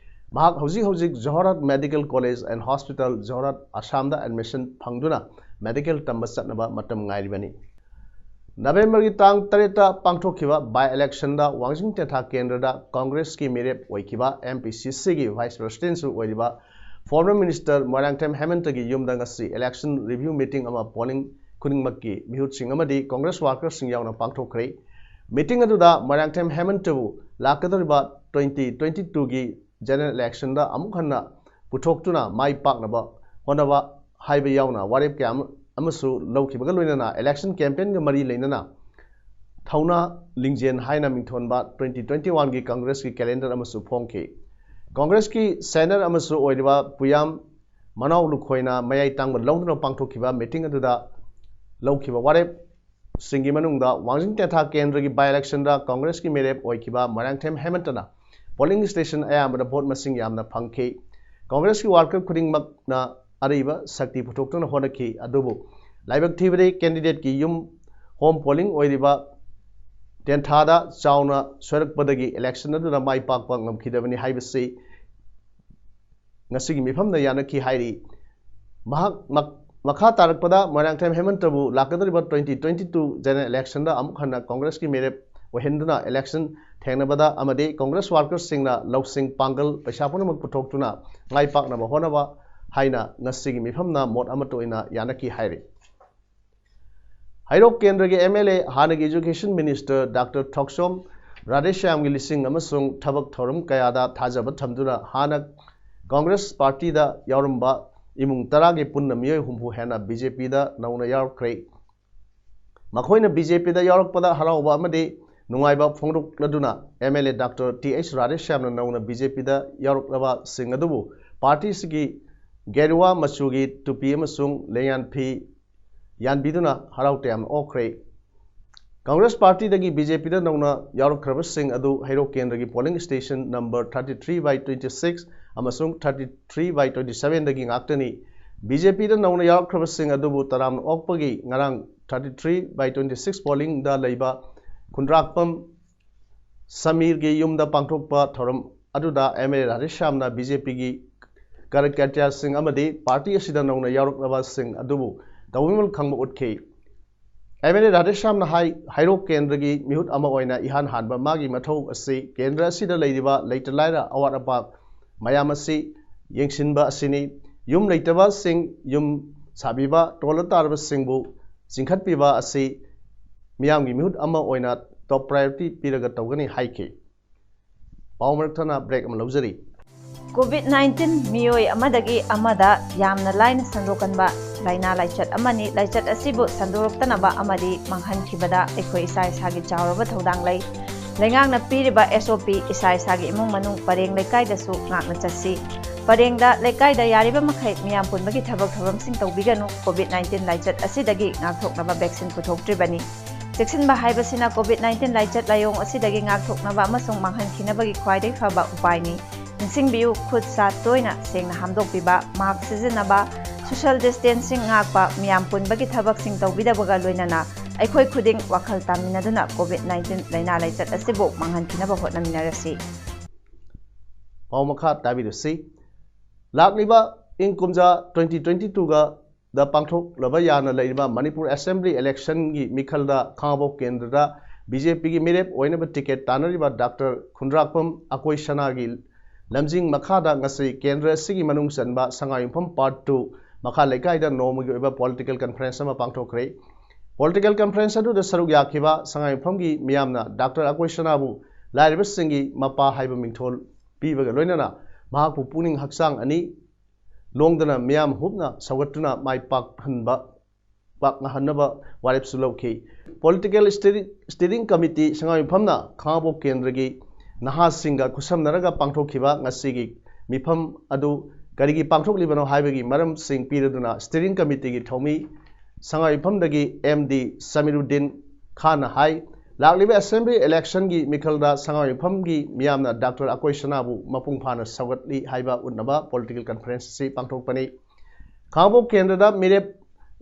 ꯃꯍꯥꯛ ꯍꯧꯖꯤꯛ ꯍꯧꯖꯤꯛ Jorhat Medical College and Hospital, Jorhat, ꯑꯁꯥꯝꯗ admission ꯐꯪꯗꯨꯅ medical ꯇꯝꯕ ꯆꯠꯅꯕ ꯃꯇꯝ ꯉꯥꯏꯔꯤꯕꯅꯤ꯫ ꯅꯕꯦꯝꯕꯔꯒꯤ ꯇꯥꯡ ꯇꯔꯦꯠꯇ ꯄꯥꯡꯊꯣꯛꯈꯤꯕ by election ꯗ ꯋꯥꯡꯖꯤꯡ ꯇꯦꯟꯊꯥ ꯀꯦꯟꯗ꯭ꯔꯗ ꯀꯪꯒ꯭ꯔꯦꯁꯀꯤ ꯃꯤꯔꯦꯞ ꯑꯣꯏꯈꯤꯕ, MPCC ꯒꯤ vice president ꯁꯨ ꯑꯣꯏꯔꯤꯕ former minister ꯃꯣꯏꯔꯥꯡꯊꯦꯝ ꯍꯦꯃꯟꯇꯒꯤ ꯌꯨꯝꯗ ꯉꯁꯤ election review meeting ꯑꯃ polling ꯈꯨꯗꯤꯡꯃꯛꯀꯤ ꯃꯤꯍꯨꯠꯁꯤꯡ ꯑꯃꯗꯤ ꯀꯪꯒ꯭ꯔꯦꯁ worker ꯁꯤꯡ ꯌꯥꯎꯅ ꯄꯥꯡꯊꯣꯛꯈ꯭ꯔꯦ꯫ Meeting ꯑꯗꯨꯗ ꯃꯣꯏꯔꯥꯡꯊꯦꯝ ꯍꯦꯃꯟꯇꯕꯨ ꯂꯥꯛꯀꯗꯧꯔꯤꯕ twenty twenty-two ꯒꯤ general election ꯗ ꯑꯃꯨꯛ ꯍꯟꯅ ꯄꯨꯊꯣꯛꯇꯨꯅ ꯃꯥꯏ ꯄꯥꯛꯅꯕ ꯍꯣꯠꯅꯕ ꯍꯥꯏꯕ ꯌꯥꯎꯅ ꯋꯥꯔꯦꯞ ꯀꯌꯥ ꯑꯃ-, ꯑꯃꯁꯨ ꯂꯧꯈꯤꯕꯒ ꯂꯣꯏꯅꯅ election campaign ꯒ ꯃꯔꯤ ꯂꯩꯅꯅ ꯊꯧꯅꯥ ꯂꯤꯡꯖꯦꯜ ꯍꯥꯏꯅ ꯃꯤꯡꯊꯣꯟꯕ twenty twenty-one ꯒꯤ ꯀꯪꯒ꯭ꯔꯦꯁꯀꯤ calendar ꯑꯃꯁꯨ ꯐꯣꯡꯈꯤ꯫ ꯀꯪꯒ꯭ꯔꯦꯁꯀꯤ senior ꯑꯃꯁꯨ ꯑꯣꯏꯔꯤꯕ ꯄꯨꯌꯥꯝ ꯃꯅꯥꯎ ꯂꯨꯈꯣꯏꯅ ꯃꯌꯥꯏ ꯇꯥꯡꯕ ꯂꯧꯗꯨꯅ ꯄꯥꯡꯊꯣꯛꯈꯤꯕ meeting ꯑꯗꯨꯗ ꯂꯧꯈꯤꯕ ꯋꯥꯔꯦꯞꯁꯤꯡꯒꯤ ꯃꯅꯨꯡꯗ ꯋꯥꯡꯖꯤꯡ ꯇꯦꯟꯊꯥ ꯀꯦꯟꯗ꯭ꯔꯒꯤ by election ꯗ ꯀꯪꯒ꯭ꯔꯦꯁꯀꯤ ꯃꯤꯔꯦꯞ ꯑꯣꯏꯈꯤꯕ ꯃꯣꯏꯔꯥꯡꯊꯦꯝ ꯍꯦꯃꯟꯇꯅ polling station ꯑꯌꯥꯝꯕꯗ vote ꯃꯁꯤꯡ ꯌꯥꯝꯅ ꯐꯪꯈꯤ꯫ ꯀꯪꯒ꯭ꯔꯦꯁꯀꯤ worker ꯈꯨꯗꯤꯡꯃꯛꯅ ꯑꯔꯤꯕ ꯁꯛꯇꯤ ꯄꯨꯊꯣꯛꯇꯨꯅ ꯍꯣꯠꯅꯈꯤ, ꯑꯗꯨꯕꯨ ꯂꯥꯏꯕꯛ ꯊꯤꯕꯗꯤ candidate ꯀꯤ ꯌꯨꯝ home polling ꯑꯣꯏꯔꯤꯕ ꯇꯦꯟꯊꯥꯗ ꯆꯥꯎꯅ ꯁꯣꯏꯔꯛꯄꯗꯒꯤ election ꯑꯗꯨꯗ ꯃꯥꯏ ꯄꯥꯛꯄ ꯉꯝꯈꯤꯗꯕꯅꯤ ꯍꯥꯏꯕꯁꯤ ꯉꯁꯤꯒꯤ ꯃꯤꯐꯝꯅ ꯌꯥꯅꯈꯤ ꯍꯥꯏꯔꯤ꯫ ꯃꯍꯥꯛ ꯃꯛ-, ꯃꯈꯥ ꯇꯥꯔꯛꯄꯗ ꯃꯣꯏꯔꯥꯡꯊꯦꯝ ꯍꯦꯃꯟꯇꯕꯨ ꯂꯥꯛꯀꯗꯧꯔꯤꯕ twenty twenty-two general election ꯗ ꯑꯃꯨꯛ ꯍꯟꯅ ꯀꯪꯒ꯭ꯔꯦꯁꯀꯤ ꯃꯤꯔꯦꯞ ꯑꯣꯏꯍꯟꯗꯨꯅ election ꯊꯦꯡꯅꯕꯗ ꯑꯃꯗꯤ ꯀꯪꯒ꯭ꯔꯦꯁ worker ꯁꯤꯡꯅ ꯂꯧꯁꯤꯡ, ꯄꯥꯡꯒꯜ, ꯄꯩꯁꯥ ꯄꯨꯝꯅꯃꯛ ꯄꯨꯊꯣꯛꯇꯨꯅ ꯃꯥꯏ ꯄꯥꯛꯅꯕ ꯍꯣꯠꯅꯕ ꯍꯥꯏꯅ ꯉꯁꯤꯒꯤ ꯃꯤꯐꯝꯅ ꯃꯣꯠ ꯑꯃꯠꯇ ꯑꯣꯏꯅ ꯌꯥꯅꯈꯤ ꯍꯥꯏꯔꯤ꯫ ꯍꯩꯔꯣꯛ ꯀꯦꯟꯗ꯭ꯔꯒꯤ MLA, ꯍꯥꯟꯅꯒꯤ education minister Doctor ꯊꯣꯛꯆꯣꯝ ꯔꯥꯙꯦꯁ꯭ꯌꯥꯝꯒꯤ ꯂꯤꯁꯤꯡ ꯑꯃꯁꯨꯡ ꯊꯕꯛ ꯊꯧꯔꯝ ꯀꯌꯥꯗ ꯊꯥꯖꯕ ꯊꯝꯗꯨꯅ ꯍꯥꯟꯅ ꯀꯪꯒ꯭ꯔꯦꯁ party ꯗ ꯌꯥꯎꯔꯝꯕ ꯏꯃꯨꯡ ꯇꯔꯥꯒꯤ ꯄꯨꯟꯅ ꯃꯤꯑꯣꯏ ꯍꯨꯝꯐꯨ ꯍꯦꯟꯅ BJP ꯗ ꯅꯧꯅ ꯌꯥꯎꯔꯛꯈ꯭ꯔꯦ꯫ ꯃꯈꯣꯏꯅ BJP ꯗ ꯌꯥꯎꯔꯛꯄꯗ ꯍꯔꯥꯎꯕ ꯑꯃꯗꯤ ꯅꯨꯡꯉꯥꯏꯕ ꯐꯣꯡꯗꯣꯛꯂꯗꯨꯅ M L A doctor T H ꯔꯥꯙꯦꯁ꯭ꯌꯥꯝꯅ ꯅꯧꯅ ꯕꯤ ꯖꯦ ꯄꯤꯗ ꯌꯥꯎꯔꯛꯂꯕꯁꯤꯡ ꯑꯗꯨꯕꯨ ꯄꯥꯔꯇꯤ ꯑꯁꯤꯒꯤ ꯒꯦꯔꯨꯋꯥ ꯃꯆꯨꯒꯤ ꯇꯨꯄꯤ ꯑꯃꯁꯨꯡ ꯂꯦꯡꯌꯥꯟ ꯐꯤ ꯌꯥꯟꯕꯤꯗꯨꯅ ꯍꯔꯥꯎ ꯇꯌꯥꯝꯅ ꯑꯣꯛꯈ꯭ꯔꯦ꯫ ꯀꯪꯒ꯭ꯔꯦꯁ ꯄꯥꯔꯇꯤꯗꯒꯤ ꯕꯤ ꯖꯦ ꯄꯤꯗ ꯅꯧꯅ ꯌꯥꯎꯔꯛꯈ꯭ꯔꯕꯁꯤꯡ ꯑꯗꯨ ꯍꯩꯔꯣꯛ ꯀꯦꯟꯗ꯭ꯔꯒꯤ polling station number thirty three by twenty six ꯑꯃꯁꯨꯡ ꯊꯥꯔꯇꯤ ꯊ꯭ꯔꯤ ꯕꯥꯏ ꯇ꯭ꯋꯦꯟꯇꯤ ꯁꯕꯦꯟꯗꯒꯤ ꯉꯥꯛꯇꯅꯤ꯫ ꯕꯤ ꯖꯦ ꯄꯤꯗ ꯅꯧꯅ ꯌꯥꯎꯔꯛꯈ꯭ꯔꯕꯁꯤꯡ ꯑꯗꯨꯕꯨ ꯇꯔꯥꯝꯅ ꯑꯣꯛꯄꯒꯤ ꯉꯔꯥꯡ thirty three by twenty six ꯄꯣꯂꯤꯡꯗ ꯂꯩꯕ ꯈꯨꯟꯗ꯭ꯔꯥꯛꯄꯝ ꯁꯃꯤꯔꯒꯤ ꯌꯨꯝꯗ ꯄꯥꯡꯊꯣꯛꯄ ꯊꯧꯔꯝ ꯑꯗꯨꯗ ꯑꯦꯝ ꯑꯦꯜ ꯑꯦ ꯔꯥꯙꯦꯁ꯭ꯌꯥꯝꯅ ꯕꯤ ꯖꯦ ꯄꯤꯒꯤ ꯀꯥꯔꯌꯀꯔꯇꯥꯁꯤꯡ ꯑꯃꯗꯤ ꯄꯥꯔꯇꯤ ꯑꯁꯤꯗ ꯅꯧꯅ ꯌꯥꯎꯔꯛꯂꯕꯁꯤꯡ ꯑꯗꯨꯕꯨ ꯇꯧꯕꯤꯃꯜ ꯈꯪꯕ ꯎꯠꯈꯤ꯫ ꯑꯦꯝ ꯑꯦꯜ ꯑꯦ ꯔꯥꯙꯦꯁ꯭ꯌꯥꯝꯅ ꯍꯥꯏ, ꯍꯩꯔꯣꯛ ꯀꯦꯟꯗ꯭ꯔꯒꯤ ꯃꯤꯍꯨꯠ ꯑꯃ ꯑꯣꯏꯅ ꯏꯍꯥꯟ ꯍꯥꯟꯕ ꯃꯥꯒꯤ ꯃꯊꯧ ꯑꯁꯤ ꯀꯦꯟꯗ꯭ꯔ ꯑꯁꯤꯗ ꯂꯩꯔꯤꯕ ꯂꯩꯇ ꯂꯥꯏꯔ ꯑꯋꯥꯠ ꯑꯄꯥ ꯃꯌꯥꯝ ꯑꯁꯤ ꯌꯦꯡꯁꯤꯟꯕ ꯑꯁꯤꯅꯤ꯫ ꯌꯨꯝ ꯂꯩꯇꯕꯁꯤꯡ ꯌꯨꯝ ꯁꯥꯕꯤꯕ, ꯇꯣꯜꯂ ꯇꯥꯔꯕꯁꯤꯡꯕꯨ ꯆꯤꯡꯈꯠꯄꯤꯕ ꯑꯁꯤ ꯃꯤꯌꯥꯝꯒꯤ ꯃꯤꯍꯨꯠ ꯑꯃ ꯑꯣꯏꯅ ꯇꯣꯞ ꯄ꯭ꯔꯥꯏꯌꯣꯔꯤꯇꯤ ꯄꯤꯔꯒ ꯇꯧꯒꯅꯤ ꯍꯥꯏꯈꯤ꯫ ꯄꯥꯎ ꯃꯔꯛ ꯊꯠꯅ ꯕ꯭ꯔꯦꯛ ꯑꯃ ꯂꯧꯖꯔꯤ꯫ ꯀꯣꯚꯤꯗ ꯅꯥꯏꯟꯇꯤꯟ ꯃꯤꯑꯣꯏ ꯑꯃꯗꯒꯤ ꯑꯃꯗ ꯌꯥꯝꯅ ꯂꯥꯏꯅ ꯁꯟꯗꯣꯛꯀꯟꯕ ꯂꯥꯏꯅꯥ ꯂꯥꯏꯆꯠ ꯑꯃꯅꯤ꯫ ꯂꯥꯏꯆꯠ ꯑꯁꯤꯕꯨ ꯁꯟꯗꯣꯔꯛꯇꯅꯕ ꯑꯃꯗꯤ ꯃꯥꯡꯍꯟꯈꯤꯕꯗ ꯑꯩꯈꯣꯏ ꯏꯁꯥ ꯏꯁꯥꯒꯤ ꯆꯥꯎꯔꯕ ꯊꯧꯗꯥꯡ ꯂꯩ꯫ ꯂꯩꯉꯥꯛꯅ ꯄꯤꯔꯤꯕ ꯑꯦꯁ ꯑꯣ ꯄꯤ ꯏꯁꯥ ꯏꯁꯥꯒꯤ ꯏꯃꯨꯡ ꯃꯅꯨꯡ, ꯄꯔꯦꯡ ꯂꯩꯀꯥꯏꯗꯁꯨ ꯉꯥꯛꯅ ꯆꯠꯁꯤ꯫ ꯄꯔꯦꯡꯗ, ꯂꯩꯀꯥꯏꯗ ꯌꯥꯔꯤꯕ ꯃꯈꯩ ꯃꯤꯌꯥꯝ ꯄꯨꯟꯕꯒꯤ ꯊꯕꯛ ꯊꯧꯔꯝꯁꯤꯡ ꯇꯧꯕꯤꯒꯅꯨ꯫ ꯀꯣꯚꯤꯗ ꯅꯥꯏꯟꯇꯤꯟ ꯂꯥꯏꯆꯠ ꯑꯁꯤꯗꯒꯤ ꯉꯥꯛꯊꯣꯛꯅꯕ ꯚꯦꯛꯁꯤꯟ ꯄꯨꯊꯣꯛꯇ꯭ꯔꯤꯕꯅꯤ꯫ ꯆꯦꯛꯁꯤꯟꯕ ꯍꯥꯏꯕꯁꯤꯅ ꯀꯣꯚꯤꯗ ꯅꯥꯏꯟꯇꯤꯟ ꯂꯥꯏꯆꯠ ꯂꯥꯏꯑꯣꯡ ꯑꯁꯤꯗꯒꯤ ꯉꯥꯛꯊꯣꯛꯅꯕ ꯑꯃꯁꯨꯡ ꯃꯥꯡꯍꯟꯈꯤꯅꯕꯒꯤ ꯈ꯭ꯋꯥꯏꯗꯒꯤ ꯐꯕ ꯎꯄꯥꯏꯅꯤ꯫ ꯅꯤꯡꯁꯤꯡꯕꯤꯌꯨ, ꯈꯨꯠ ꯁꯥ ꯇꯣꯏꯅ ꯁꯦꯡꯅ ꯍꯥꯝꯗꯣꯛꯄꯤꯕ, ꯃꯥꯁ꯭ꯛ ꯁꯤꯖꯤꯟꯅꯕ, ꯁꯣꯁꯤꯌꯦꯜ ꯗꯤꯁꯇꯦꯟꯁꯤꯡ ꯉꯥꯛꯄ, ꯃꯤꯌꯥꯝ ꯄꯨꯟꯕꯒꯤ ꯊꯕꯛꯁꯤꯡ ꯇꯧꯕꯤꯗꯕꯒ ꯂꯣꯏꯅꯅ ꯑꯩꯈꯣꯏ ꯈꯨꯗꯤꯡ ꯋꯥꯈꯜ ꯇꯥꯃꯤꯟꯅꯗꯨꯅ ꯀꯣꯚꯤꯗ ꯅꯥꯏꯟꯇꯤꯟ ꯂꯥꯏꯅꯥ ꯂꯥꯏꯆꯠ ꯑꯁꯤꯕꯨ ꯃꯥꯡꯍꯟꯈꯤꯅꯕ ꯍꯣꯠꯅꯃꯤꯟꯅꯔꯁꯤ꯫ ꯄꯥꯎ ꯃꯈꯥ ꯇꯥꯕꯤꯔꯁꯤ꯫ ꯂꯥꯛꯂꯤꯕ ꯏꯪ ꯀꯨꯝꯖꯥ ꯇ꯭ꯋꯦꯟꯇꯤ ꯇ꯭ꯋꯦꯟꯇꯤ ꯇꯨꯒ ꯗ ꯄꯥꯡꯊꯣꯛꯂꯕ ꯌꯥꯅ ꯂꯩꯔꯤꯕ ꯃꯅꯤꯄꯨꯔ ꯑꯦꯁꯦꯝꯕ꯭ꯂꯤ ꯏꯂꯦꯛꯁꯟꯒꯤ ꯃꯤꯈꯜꯗ ꯈꯥꯉꯕꯣꯛ ꯀꯦꯟꯗ꯭ꯔꯗ ꯕꯤ ꯖꯦ ꯄꯤꯒꯤ ꯃꯤꯔꯦꯞ ꯑꯣꯏꯅꯕ ꯇꯤꯀꯦꯠ ꯇꯥꯟꯅꯔꯤꯕ ꯗꯥꯛꯇꯔ ꯈꯨꯟꯗ꯭ꯔꯥꯛꯄꯝ ꯑꯀꯣꯏ ꯁꯅꯥꯒꯤ ꯂꯝꯖꯤꯡ ꯃꯈꯥꯗ ꯉꯁꯤ ꯀꯦꯟꯗ꯭ꯔ ꯑꯁꯤꯒꯤ ꯃꯅꯨꯡ ꯆꯟꯕ ꯁꯉꯥꯏꯌꯨꯝꯐꯝ ꯄꯥꯔꯠ ꯇꯨ ꯃꯈꯥ ꯂꯩꯀꯥꯏꯗ ꯅꯣꯡꯃꯒꯤ ꯑꯣꯏꯕ ꯄꯣꯂꯤꯇꯤꯀꯦꯜ ꯀꯟꯐꯔꯦꯟꯁ ꯑꯃ ꯄꯥꯡꯊꯣꯛꯈ꯭ꯔꯦ꯫ ꯄꯣꯂꯤꯇꯤꯀꯦꯜ ꯀꯟꯐꯔꯦꯟꯁ ꯑꯗꯨꯗ ꯁꯔꯨꯛ ꯌꯥꯈꯤꯕ ꯁꯉꯥꯏꯌꯨꯝꯐꯝꯒꯤ ꯃꯤꯌꯥꯝꯅ ꯗꯥꯛꯇꯔ ꯑꯀꯣꯏ ꯁꯅꯥꯕꯨ ꯂꯥꯏꯔꯕꯁꯤꯡꯒꯤ ꯃꯄꯥ ꯍꯥꯏꯕ ꯃꯤꯡꯊꯣꯜ ꯄꯤꯕꯒ ꯂꯣꯏꯅꯅ ꯃꯍꯥꯛꯄꯨ ꯄꯨꯛꯅꯤꯡ ꯍꯛꯆꯥꯡ ꯑꯅꯤ ꯂꯣꯡꯗꯅ ꯃꯤꯌꯥꯝ ꯍꯨꯞꯅ ꯁꯧꯒꯠꯇꯨꯅ ꯃꯥꯏ ꯄꯥꯛꯍꯟꯕ ꯄꯥꯛꯅꯍꯟꯅꯕ ꯋꯥꯔꯦꯞꯁꯨ ꯂꯧꯈꯤ꯫ Political Steering Committee ꯁꯉꯥꯏꯌꯨꯝꯐꯝꯅ ꯈꯥꯉꯕꯣꯛ ꯀꯦꯟꯗ꯭ꯔꯒꯤ ꯅꯍꯥꯁꯤꯡꯒ ꯈꯨꯠꯁꯝꯅꯔꯒ ꯄꯥꯡꯊꯣꯛꯈꯤꯕ ꯉꯁꯤꯒꯤ ꯃꯤꯐꯝ ꯑꯗꯨ ꯀꯔꯤꯒꯤ ꯄꯥꯡꯊꯣꯛꯂꯤꯕꯅꯣ ꯍꯥꯏꯕꯒꯤ ꯃꯔꯝꯁꯤꯡ ꯄꯤꯔꯗꯨꯅ Steering Committeeꯒꯤ ꯊꯧꯃꯤ ꯁꯉꯥꯏꯌꯨꯝꯐꯝꯗꯒꯤ ꯑꯦꯝ ꯗꯤ ꯁꯃꯤꯔꯨꯗꯤꯟ ꯈꯥꯟꯅ ꯍꯥꯏ, ꯂꯥꯛꯂꯤꯕ Assembly Electionꯒꯤ ꯃꯤꯈꯜꯗ ꯁꯉꯥꯏꯌꯨꯝꯐꯝꯒꯤ ꯃꯤꯌꯥꯝꯅ ꯗꯥꯛꯇꯔ ꯑꯀꯣꯏ ꯁꯅꯥꯕꯨ ꯃꯄꯨꯡ ꯐꯥꯅ ꯁꯧꯒꯠꯂꯤ ꯍꯥꯏꯕ ꯎꯠꯅꯕ Political Conference ꯑꯁꯤ ꯄꯥꯡꯊꯣꯛꯄꯅꯤ꯫ ꯈꯥꯉꯕꯣꯛ ꯀꯦꯟꯗ꯭ꯔꯗ ꯃꯤꯔꯦꯞ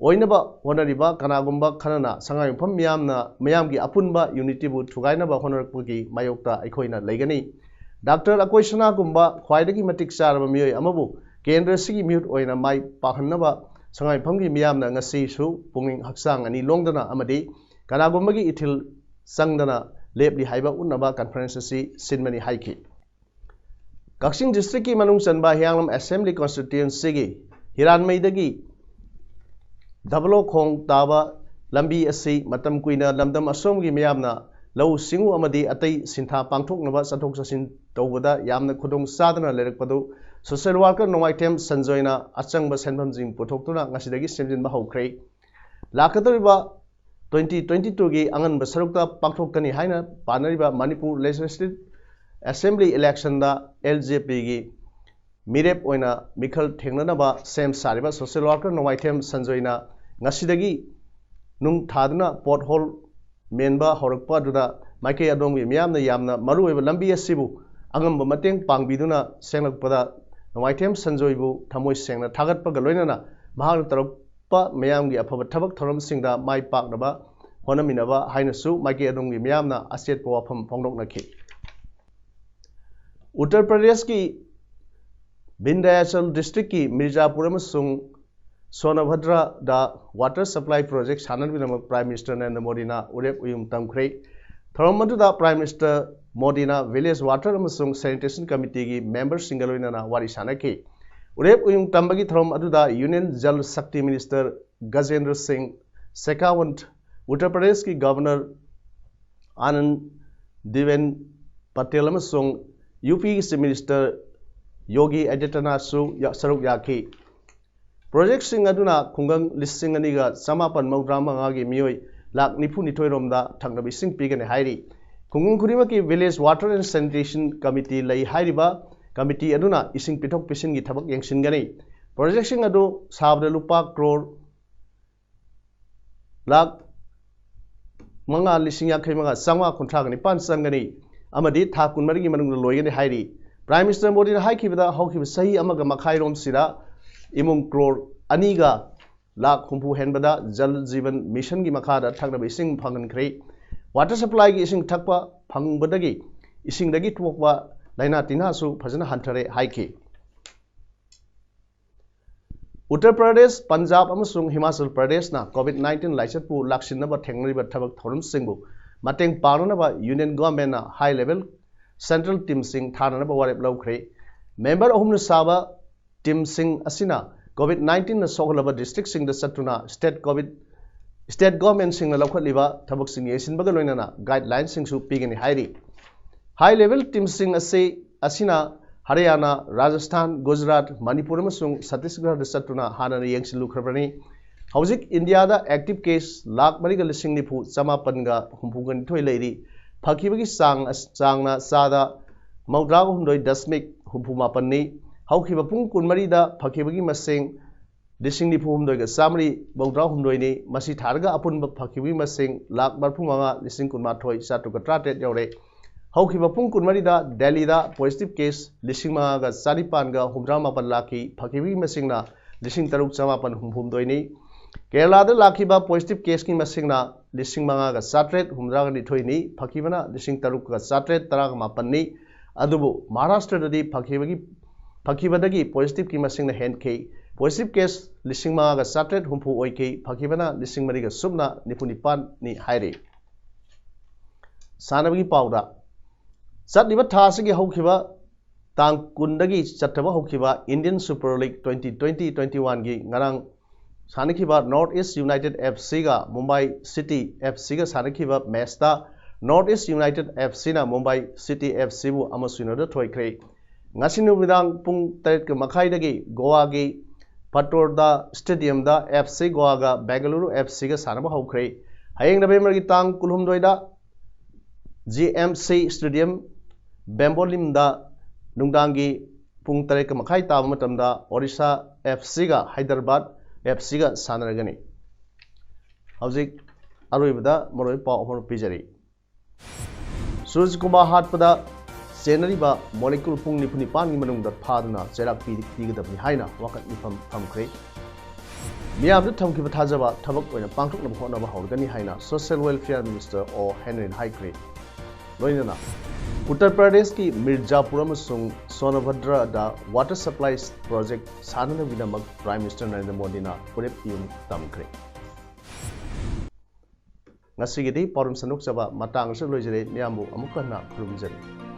ꯑꯣꯏꯅꯕ ꯍꯣꯠꯅꯔꯤꯕ ꯀꯅꯥꯒꯨꯝꯕ ꯈꯔꯅ ꯁꯉꯥꯏꯌꯨꯝꯐꯝ ꯃꯤꯌꯥꯝꯅ, ꯃꯤꯌꯥꯝꯒꯤ ꯑꯄꯨꯟꯕ unityꯕꯨ ꯊꯨꯒꯥꯏꯅꯕ ꯍꯣꯠꯅꯔꯛꯄꯒꯤ ꯃꯥꯌꯣꯛꯇ ꯑꯩꯈꯣꯏꯅ ꯂꯩꯒꯅꯤ꯫ ꯗꯥꯛꯇꯔ ꯑꯀꯣꯏ ꯁꯅꯥꯒꯨꯝꯕ ꯈ꯭ꯋꯥꯏꯗꯒꯤ ꯃꯇꯤꯛ ꯆꯥꯔꯕ ꯃꯤꯑꯣꯏ ꯑꯃꯕꯨ ꯀꯦꯟꯗ꯭ꯔ ꯑꯁꯤꯒꯤ ꯃꯤꯍꯨꯠ ꯑꯣꯏꯅ ꯃꯥꯏ ꯄꯥꯛꯍꯟꯅꯕ ꯁꯉꯥꯏꯌꯨꯝꯐꯝꯒꯤ ꯃꯤꯌꯥꯝꯅ ꯉꯁꯤꯁꯨ ꯄꯨꯛꯅꯤꯡ ꯍꯛꯆꯥꯡ ꯑꯅꯤ ꯂꯣꯡꯗꯅ ꯑꯃꯗꯤ ꯀꯅꯥꯒꯨꯝꯕꯒꯤ ꯏꯊꯤꯜ ꯆꯪꯗꯅ ꯂꯦꯞꯂꯤ ꯍꯥꯏꯕ ꯎꯠꯅꯕ conference ꯑꯁꯤ ꯁꯤꯟꯕꯅꯤ ꯍꯥꯏꯈꯤ꯫ ꯀꯛꯆꯤꯡ districtꯀꯤ ꯃꯅꯨꯡ ꯆꯟꯕ ꯍꯤꯌꯥꯡꯂꯝ Assembly Constituencyꯒꯤ ꯍꯤꯔꯥꯟꯃꯩꯗꯒꯤ ꯗꯕꯂꯣ ꯈꯣꯡ ꯇꯥꯕ ꯂꯝꯕꯤ ꯑꯁꯤ ꯃꯇꯝ ꯀꯨꯏꯅ ꯂꯝꯗꯝ ꯑꯁꯣꯝꯒꯤ ꯃꯤꯌꯥꯝꯅ ꯂꯧꯎ ꯁꯤꯡꯎ ꯑꯃꯗꯤ ꯑꯇꯩ ꯁꯤꯟꯊꯥ ꯄꯥꯡꯊꯣꯛꯅꯕ ꯆꯠꯊꯣꯛ ꯆꯠꯁꯤꯟ ꯇꯧꯕꯗ ꯌꯥꯝꯅ ꯈꯨꯗꯣꯡ ꯆꯥꯗꯅ ꯂꯩꯔꯛꯄꯗꯨ social worker ꯅꯣꯡꯃꯥꯏꯊꯦꯝ ꯁꯟꯖꯣꯏꯅ ꯑꯆꯪꯕ ꯁꯦꯟꯐꯝꯁꯤꯡ ꯄꯨꯊꯣꯛꯇꯨꯅ ꯉꯁꯤꯗꯒꯤ ꯁꯦꯝꯖꯤꯟꯕ ꯍꯧꯈ꯭ꯔꯦ꯫ ꯂꯥꯛꯀꯗꯧꯔꯤꯕ twenty twenty twoꯒꯤ ꯑꯉꯟꯕ ꯁꯔꯨꯛꯇ ꯄꯥꯡꯊꯣꯛꯀꯅꯤ ꯍꯥꯏꯅ ꯄꯥꯅꯔꯤꯕ Manipur Legislative Assembly Electionꯗ LJPꯒꯤ ꯃꯤꯔꯦꯞ ꯑꯣꯏꯅ ꯃꯤꯈꯜ ꯊꯦꯡꯅꯅꯕ ꯁꯦꯝ ꯁꯥꯔꯤꯕ social worker ꯅꯣꯡꯃꯥꯏꯊꯦꯝ ꯁꯟꯖꯣꯏꯅ ꯉꯁꯤꯗꯒꯤ ꯅꯨꯡ ꯊꯥꯗꯨꯅ pothole ꯃꯦꯟꯕ ꯍꯧꯔꯛꯄ ꯑꯗꯨꯗ ꯃꯥꯏꯀꯩ ꯑꯗꯣꯝꯒꯤ ꯃꯤꯌꯥꯝꯅ ꯌꯥꯝꯅ ꯃꯔꯨꯑꯣꯏꯕ ꯂꯝꯕꯤ ꯑꯁꯤꯕꯨ ꯑꯉꯝꯕ ꯃꯇꯦꯡ ꯄꯥꯡꯕꯤꯗꯨꯅ ꯁꯦꯡꯂꯛꯄꯗ ꯅꯣꯡꯃꯥꯏꯊꯦꯝ ꯁꯟꯖꯣꯏꯕꯨ ꯊꯃꯣꯏ ꯁꯦꯡꯅ ꯊꯥꯒꯠꯄꯒ ꯂꯣꯏꯅꯅ ꯃꯍꯥꯛꯅ ꯇꯧꯔꯛꯄ ꯃꯌꯥꯝꯒꯤ ꯑꯐꯕ ꯊꯕꯛ ꯊꯧꯔꯝꯁꯤꯡꯗ ꯃꯥꯏ ꯄꯥꯛꯅꯕ ꯍꯣꯠꯅꯃꯤꯟꯅꯕ ꯍꯥꯏꯅꯁꯨ ꯃꯥꯏꯀꯩ ꯑꯗꯣꯝꯒꯤ ꯃꯤꯌꯥꯝꯅ ꯑꯆꯦꯠꯄ ꯋꯥꯐꯝ ꯐꯣꯡꯗꯣꯛꯅꯈꯤ꯫ ꯎꯠꯇꯔ ꯄ꯭ꯔꯗꯦꯁꯀꯤ ꯚꯤꯟꯙ꯭ꯌꯥꯆꯜ districtꯀꯤ ꯃꯤꯔꯖꯥꯄꯨꯔ ꯑꯃꯁꯨꯡ ꯁꯣꯅꯚꯗ꯭ꯔꯗ water supply project ꯁꯥꯟꯅꯅꯕꯒꯤꯗꯃꯛ Prime Minister Narendra ꯃꯣꯗꯤꯅ ꯎꯔꯦꯞ ꯎꯌꯨꯡ ꯇꯝꯈ꯭ꯔꯦ꯫ ꯊꯧꯔꯝ ꯑꯗꯨꯗ Prime Minister ꯃꯣꯗꯤꯅ Village Water ꯑꯃꯁꯨꯡ Sanitation Committeeꯒꯤ memberꯁꯤꯡꯒ ꯂꯣꯏꯅꯅ ꯋꯥꯔꯤ ꯁꯥꯅꯈꯤ꯫ ꯎꯔꯦꯞ ꯎꯌꯨꯡ ꯇꯝꯕꯒꯤ ꯊꯧꯔꯝ ꯑꯗꯨꯗ Union Jal Shakti Minister ꯒꯖꯦꯟꯗ꯭ꯔ ꯁꯤꯡ ꯁꯦꯈꯥꯋꯟꯠ, ꯎꯠꯇꯔ ꯄ꯭ꯔꯗꯦꯁꯀꯤ Governor ꯑꯥꯅꯟ ꯗꯤꯕꯦꯟ ꯄꯇꯦꯜ ꯑꯃꯁꯨꯡ UPꯒꯤ Chief Minister ꯌꯣꯒꯤ ꯑꯥꯗꯤꯇ꯭ꯌꯅꯥꯊꯁꯨ ꯌꯥ-, ꯁꯔꯨꯛ ꯌꯥꯈꯤ꯫ ꯄ꯭ꯔꯣꯖꯦꯛꯁꯤꯡ ꯑꯗꯨꯅ ꯈꯨꯡꯒꯪ ꯂꯤꯁꯤꯡ ꯑꯅꯤꯒ ꯆꯃꯥꯄꯟ ꯃꯧꯗ꯭ꯔꯥ ꯃꯉꯥꯒꯤ ꯃꯤꯑꯣꯏ ꯂꯥꯈ ꯅꯤꯐꯨ ꯅꯤꯊꯣꯏ ꯔꯣꯝꯗ ꯊꯛꯅꯕ ꯏꯁꯤꯡ ꯄꯤꯒꯅꯤ ꯍꯥꯏꯔꯤ꯫ ꯈꯨꯡꯒꯪ ꯈꯨꯗꯤꯡꯃꯛꯀꯤ Village Water and Sanitation Committee ꯂꯩ꯫ ꯍꯥꯏꯔꯤꯕ ꯀꯃꯤꯇꯤ ꯑꯗꯨꯅ ꯏꯁꯤꯡ ꯄꯤꯊꯣꯛ ꯄꯤꯁꯤꯟꯒꯤ ꯊꯕꯛ ꯌꯦꯡꯁꯤꯟꯒꯅꯤ꯫ ꯄ꯭ꯔꯣꯖꯦꯛꯁꯤꯡ ꯑꯗꯨ ꯁꯥꯕꯗ ꯂꯨꯄꯥ ꯀ꯭ꯔꯣꯔ ꯂꯥꯈ ꯃꯉꯥ ꯂꯤꯁꯤꯡ ꯌꯥꯡꯈꯩ ꯃꯉꯥ ꯆꯥꯝꯃꯉꯥ ꯀꯨꯟꯊ꯭ꯔꯥꯒ ꯅꯤꯄꯥꯟ ꯆꯪꯒꯅꯤ ꯑꯃꯗꯤ ꯊꯥ ꯀꯨꯟꯃꯔꯤꯒꯤ ꯃꯅꯨꯡꯗ ꯂꯣꯏꯒꯅꯤ ꯍꯥꯏꯔꯤ꯫ Prime Minister ꯃꯣꯗꯤꯅ ꯍꯥꯏꯈꯤꯕꯗ ꯍꯧꯈꯤꯕ ꯆꯍꯤ ꯑꯃꯒ ꯃꯈꯥꯏꯔꯣꯝꯁꯤꯗ ꯏꯃꯨꯡ ꯀ꯭ꯔꯣꯔ ꯑꯅꯤꯒ ꯂꯥꯈ ꯍꯨꯝꯐꯨ ꯍꯦꯟꯕꯗ ꯖꯜ ꯖꯤꯕꯟ ꯃꯤꯁꯟꯒꯤ ꯃꯈꯥꯗ ꯊꯛꯅꯕ ꯏꯁꯤꯡ ꯐꯪꯍꯟꯈ꯭ꯔꯦ꯫ Water supplyꯒꯤ ꯏꯁꯤꯡ ꯊꯛꯄ ꯐꯪꯕꯗꯒꯤ ꯏꯁꯤꯡꯗꯒꯤ ꯊꯣꯛꯄ ꯂꯥꯏꯅꯥ ꯇꯤꯟꯅꯥꯁꯨ ꯐꯖꯅ ꯍꯟꯊꯔꯦ ꯍꯥꯏꯈꯤ꯫ ꯎꯠꯇꯔ ꯄ꯭ꯔꯗꯦꯁ, ꯄꯟꯖꯥꯕ ꯑꯃꯁꯨꯡ ꯍꯤꯃꯥꯆꯜ ꯄ꯭ꯔꯗꯦꯁꯅ COVID nineteen ꯂꯥꯏꯆꯠꯄꯨ ꯂꯥꯛꯁꯤꯟꯅꯕ ꯊꯦꯡꯅꯔꯤꯕ ꯊꯕꯛ ꯊꯧꯔꯝꯁꯤꯡꯕꯨ ꯃꯇꯦꯡ ꯄꯥꯡꯅꯅꯕ Union Governmentꯅ high level central teamꯁꯤꯡ ꯊꯥꯅꯅꯕ ꯋꯥꯔꯦꯞ ꯂꯧꯈ꯭ꯔꯦ꯫ Member ꯑꯍꯨꯝꯅ ꯁꯥꯕ teamꯁꯤꯡ ꯑꯁꯤꯅ COVID nineteenꯅ ꯁꯣꯛꯍꯜꯂꯕ districtꯁꯤꯡꯗ ꯆꯠꯇꯨꯅ state COVID, state governmentꯁꯤꯡꯅ ꯂꯧꯈꯠꯂꯤꯕ ꯊꯕꯛꯁꯤꯡ ꯌꯦꯡꯁꯤꯟꯕꯒ ꯂꯣꯏꯅꯅ guidelineꯁꯤꯡꯁꯨ ꯄꯤꯒꯅꯤ ꯍꯥꯏꯔꯤ꯫ High level teamꯁꯤꯡ ꯑꯁꯤ, ꯑꯁꯤꯅ ꯍꯔꯤꯌꯥꯅꯥ, ꯔꯥꯖꯁꯊꯥꯟ, ꯒꯨꯖꯔꯥꯠ, ꯃꯅꯤꯄꯨꯔ ꯑꯃꯁꯨꯡ ꯆꯠꯇꯤꯁꯒꯔꯗ ꯆꯠꯇꯨꯅ ꯍꯥꯟꯅꯅ ꯌꯦꯡꯁꯤꯜꯂꯨꯈ꯭ꯔꯕꯅꯤ꯫ ꯍꯧꯖꯤꯛ ꯏꯟꯗꯤꯌꯥꯗ active case ꯂꯥꯈ ꯃꯔꯤꯒ ꯂꯤꯁꯤꯡ ꯅꯤꯐꯨ ꯆꯃꯥꯄꯟꯒ ꯍꯨꯝꯐꯨꯒ ꯅꯤꯊꯣꯏ ꯂꯩꯔꯤ꯫ ꯐꯈꯤꯕꯒꯤ ꯆꯥꯡ ꯑꯁ-, ꯆꯥꯡꯅ ꯆꯥꯗ ꯃꯧꯗ꯭ꯔꯥꯒ ꯍꯨꯝꯗꯣꯏ ꯗꯁꯃꯤꯛ ꯍꯨꯝꯐꯨ ꯃꯥꯄꯟꯅꯤ꯫ ꯍꯧꯈꯤꯕ ꯄꯨꯡ ꯀꯨꯟꯃꯔꯤꯗ ꯐꯈꯤꯕꯒꯤ ꯃꯁꯤꯡ ꯂꯤꯁꯤꯡ ꯅꯤꯐꯨ ꯍꯨꯝꯗꯣꯏꯒ ꯆꯥꯃꯔꯤ ꯃꯧꯗ꯭ꯔꯥ ꯍꯨꯝꯗꯣꯏꯅꯤ꯫ ꯃꯁꯤ ꯊꯥꯔꯒ ꯑꯄꯨꯟꯕ ꯐꯈꯤꯕꯒꯤ ꯃꯁꯤꯡ ꯂꯥꯈ ꯃꯔꯤꯐꯨ ꯃꯉꯥ ꯂꯤꯁꯤꯡ ꯀꯨꯟꯃꯥꯊꯣꯏ ꯆꯥꯇ꯭ꯔꯨꯛꯀ ꯇꯔꯥꯇꯔꯦꯠ ꯌꯧꯔꯦ꯫ ꯍꯧꯈꯤꯕ ꯄꯨꯡ ꯀꯨꯟꯃꯔꯤꯗ ꯗꯦꯜꯂꯤꯗ positive case ꯂꯤꯁꯤꯡ ꯃꯉꯥꯒ ꯆꯥꯅꯤꯄꯥꯟꯒ ꯍꯨꯝꯗ꯭ꯔꯥ ꯃꯥꯄꯟ ꯂꯥꯛꯈꯤ꯫ ꯐꯈꯤꯕꯒꯤ ꯃꯁꯤꯡꯅ ꯂꯤꯁꯤꯡ ꯇꯔꯨꯛ ꯆꯃꯥꯄꯟ ꯍꯨꯝꯐꯨ ꯍꯨꯝꯗꯣꯏꯅꯤ꯫ ꯀꯦꯔꯂꯥꯗ ꯂꯥꯛꯈꯤꯕ positive caseꯀꯤ ꯃꯁꯤꯡꯅ ꯂꯤꯁꯤꯡ ꯃꯉꯥꯒ ꯆꯥꯇ꯭ꯔꯦꯠ ꯍꯨꯝꯗ꯭ꯔꯥꯒ ꯅꯤꯊꯣꯏꯅꯤ꯫ ꯐꯈꯤꯕꯅ ꯂꯤꯁꯤꯡ ꯇꯔꯨꯛꯀ ꯆꯥꯇ꯭ꯔꯦꯠ ꯇꯔꯥꯒ ꯃꯥꯄꯟꯅꯤ꯫ ꯑꯗꯨꯕꯨ ꯃꯍꯥꯔꯥꯁꯇ꯭ꯔꯗꯗꯤ ꯐꯈꯤꯕꯒꯤ, ꯐꯈꯤꯕꯗꯒꯤ positiveꯀꯤ ꯃꯁꯤꯡꯅ ꯍꯦꯟꯈꯤ꯫ Positive case ꯂꯤꯁꯤꯡ ꯃꯉꯥꯒ ꯆꯥꯇ꯭ꯔꯦꯠ ꯍꯨꯝꯐꯨ ꯑꯣꯏꯈꯤ꯫ ꯐꯈꯤꯕꯅ ꯂꯤꯁꯤꯡ ꯃꯔꯤꯒ ꯁꯨꯞꯅ ꯅꯤꯐꯨ ꯅꯤꯄꯥꯟꯅꯤ ꯍꯥꯏꯔꯤ꯫ ꯁꯥꯟꯅꯕꯒꯤ ꯄꯥꯎꯗ, ꯆꯠꯂꯤꯕ ꯊꯥ ꯑꯁꯤꯒꯤ ꯍꯧꯈꯤꯕ ꯇꯥꯡ ꯀꯨꯟꯗꯒꯤ ꯆꯠꯊꯕ ꯍꯧꯈꯤꯕ Indian Super League twenty twenty twenty-oneꯒꯤ ꯉꯔꯥꯡ ꯁꯥꯟꯅꯈꯤꯕ North East United FCꯒ Mumbai City FCꯒ ꯁꯥꯟꯅꯈꯤꯕ matchꯇ North East United FCꯅ Mumbai City FCꯕꯨ ꯑꯃ ꯁꯨꯏꯅꯗ ꯊꯣꯏꯈ꯭ꯔꯦ꯫ ꯉꯁꯤ ꯅꯨꯃꯤꯗꯥꯡ ꯄꯨꯡ ꯇꯔꯦꯠꯀ ꯃꯈꯥꯏꯗꯒꯤ ꯒꯣꯋꯥꯒꯤ ꯐꯇꯣꯔꯗꯥ ꯁ꯭ꯇꯦꯗꯤꯌꯝꯗ ꯑꯦꯐ ꯁꯤ ꯒꯣꯋꯥꯒ ꯕꯦꯡꯒꯂꯨꯔꯨ ꯑꯦꯐ ꯁꯤꯒ ꯁꯥꯟꯅꯕ ꯍꯧꯈ꯭ꯔꯦ꯫ ꯍꯌꯦꯡ ꯅꯕꯦꯝꯕꯔꯒꯤ ꯇꯥꯡ ꯀꯨꯟꯍꯨꯝꯗꯣꯏꯗ ꯖꯤ ꯑꯦꯝ ꯁꯤ ꯁ꯭ꯇꯦꯗꯤꯌꯝ ꯕꯦꯝꯕꯣꯂꯤꯝꯗ ꯅꯨꯡꯗꯥꯡꯒꯤ ꯄꯨꯡ ꯇꯔꯦꯠꯀ ꯃꯈꯥꯏ ꯇꯥꯕ ꯃꯇꯝꯗ ꯑꯣꯔꯤꯁꯥ ꯑꯦꯐ ꯁꯤꯒ ꯍꯥꯏꯗ꯭ꯔꯕꯥꯗ ꯑꯦꯐ ꯁꯤꯒ ꯁꯥꯟꯅꯔꯒꯅꯤ꯫ ꯍꯧꯖꯤꯛ ꯑꯔꯣꯏꯕꯗ ꯃꯔꯨꯑꯣꯏꯕ ꯄꯥꯎ ꯑꯃ ꯄꯤꯖꯔꯤ꯫ ꯁꯨꯔꯖꯀꯨꯝꯕ ꯍꯥꯠꯄꯗ ꯆꯦꯟꯅꯔꯤꯕ ꯃꯣꯂꯤꯀ꯭ꯌꯨꯜ ꯄꯨꯡ ꯅꯤꯐꯨ ꯅꯤꯄꯥꯟꯒꯤ ꯃꯅꯨꯡꯗ ꯐꯥꯗꯨꯅ ꯆꯩꯔꯥꯛ ꯄꯤ-, ꯄꯤꯒꯗꯕꯅꯤ ꯍꯥꯏꯅ ꯋꯥꯀꯠ ꯃꯤꯐꯝ ꯊꯝꯈ꯭ꯔꯦ꯫ ꯃꯤꯌꯥꯝꯗ ꯊꯝꯈꯤꯕ ꯊꯥꯖꯕ ꯊꯕꯛ ꯑꯣꯏꯅ ꯄꯥꯡꯊꯣꯛꯅꯕ ꯍꯣꯠꯅꯕ ꯍꯧꯔꯒꯅꯤ ꯍꯥꯏꯅ ꯁꯣꯁꯤꯌꯦꯜ ꯋꯦꯜꯐꯤꯌꯔ ꯃꯤꯅꯤꯁꯇꯔ ꯑꯣ ꯍꯦꯅꯔꯤꯅ ꯍꯥꯏꯈ꯭ꯔꯦ꯫ ꯂꯣꯏꯅꯅ ꯎꯠꯇꯔ ꯄ꯭ꯔꯗꯦꯁꯀꯤ ꯃꯤꯔꯖꯥꯄꯨꯔ ꯑꯃꯁꯨꯡ ꯁꯣꯅꯚꯗ꯭ꯔꯗ ꯋꯥꯇꯔ ꯁꯄ꯭ꯂꯥꯏ ꯄ꯭ꯔꯣꯖꯦꯛ ꯁꯥꯅꯅꯕꯒꯤꯗꯃꯛ ꯄ꯭ꯔꯥꯏꯝ ꯃꯤꯅꯤꯁꯇꯔ ꯅꯔꯦꯟꯗ꯭ꯔ ꯃꯣꯗꯤꯅ ꯋꯥꯔꯦꯞ ꯄꯤꯕ ꯇꯝꯈ꯭ꯔꯦ꯫ ꯉꯁꯤꯒꯤꯗꯤ ꯄꯥꯎꯔꯝ ꯁꯟꯗꯣꯛꯆꯕ ꯃꯇꯥꯡ ꯑꯁꯤꯗ ꯂꯣꯏꯖꯔꯦ꯫ ꯃꯤꯌꯥꯝꯕꯨ ꯑꯃꯨꯛ ꯍꯟꯅ ꯈꯨꯔꯨꯝꯖꯔꯤ꯫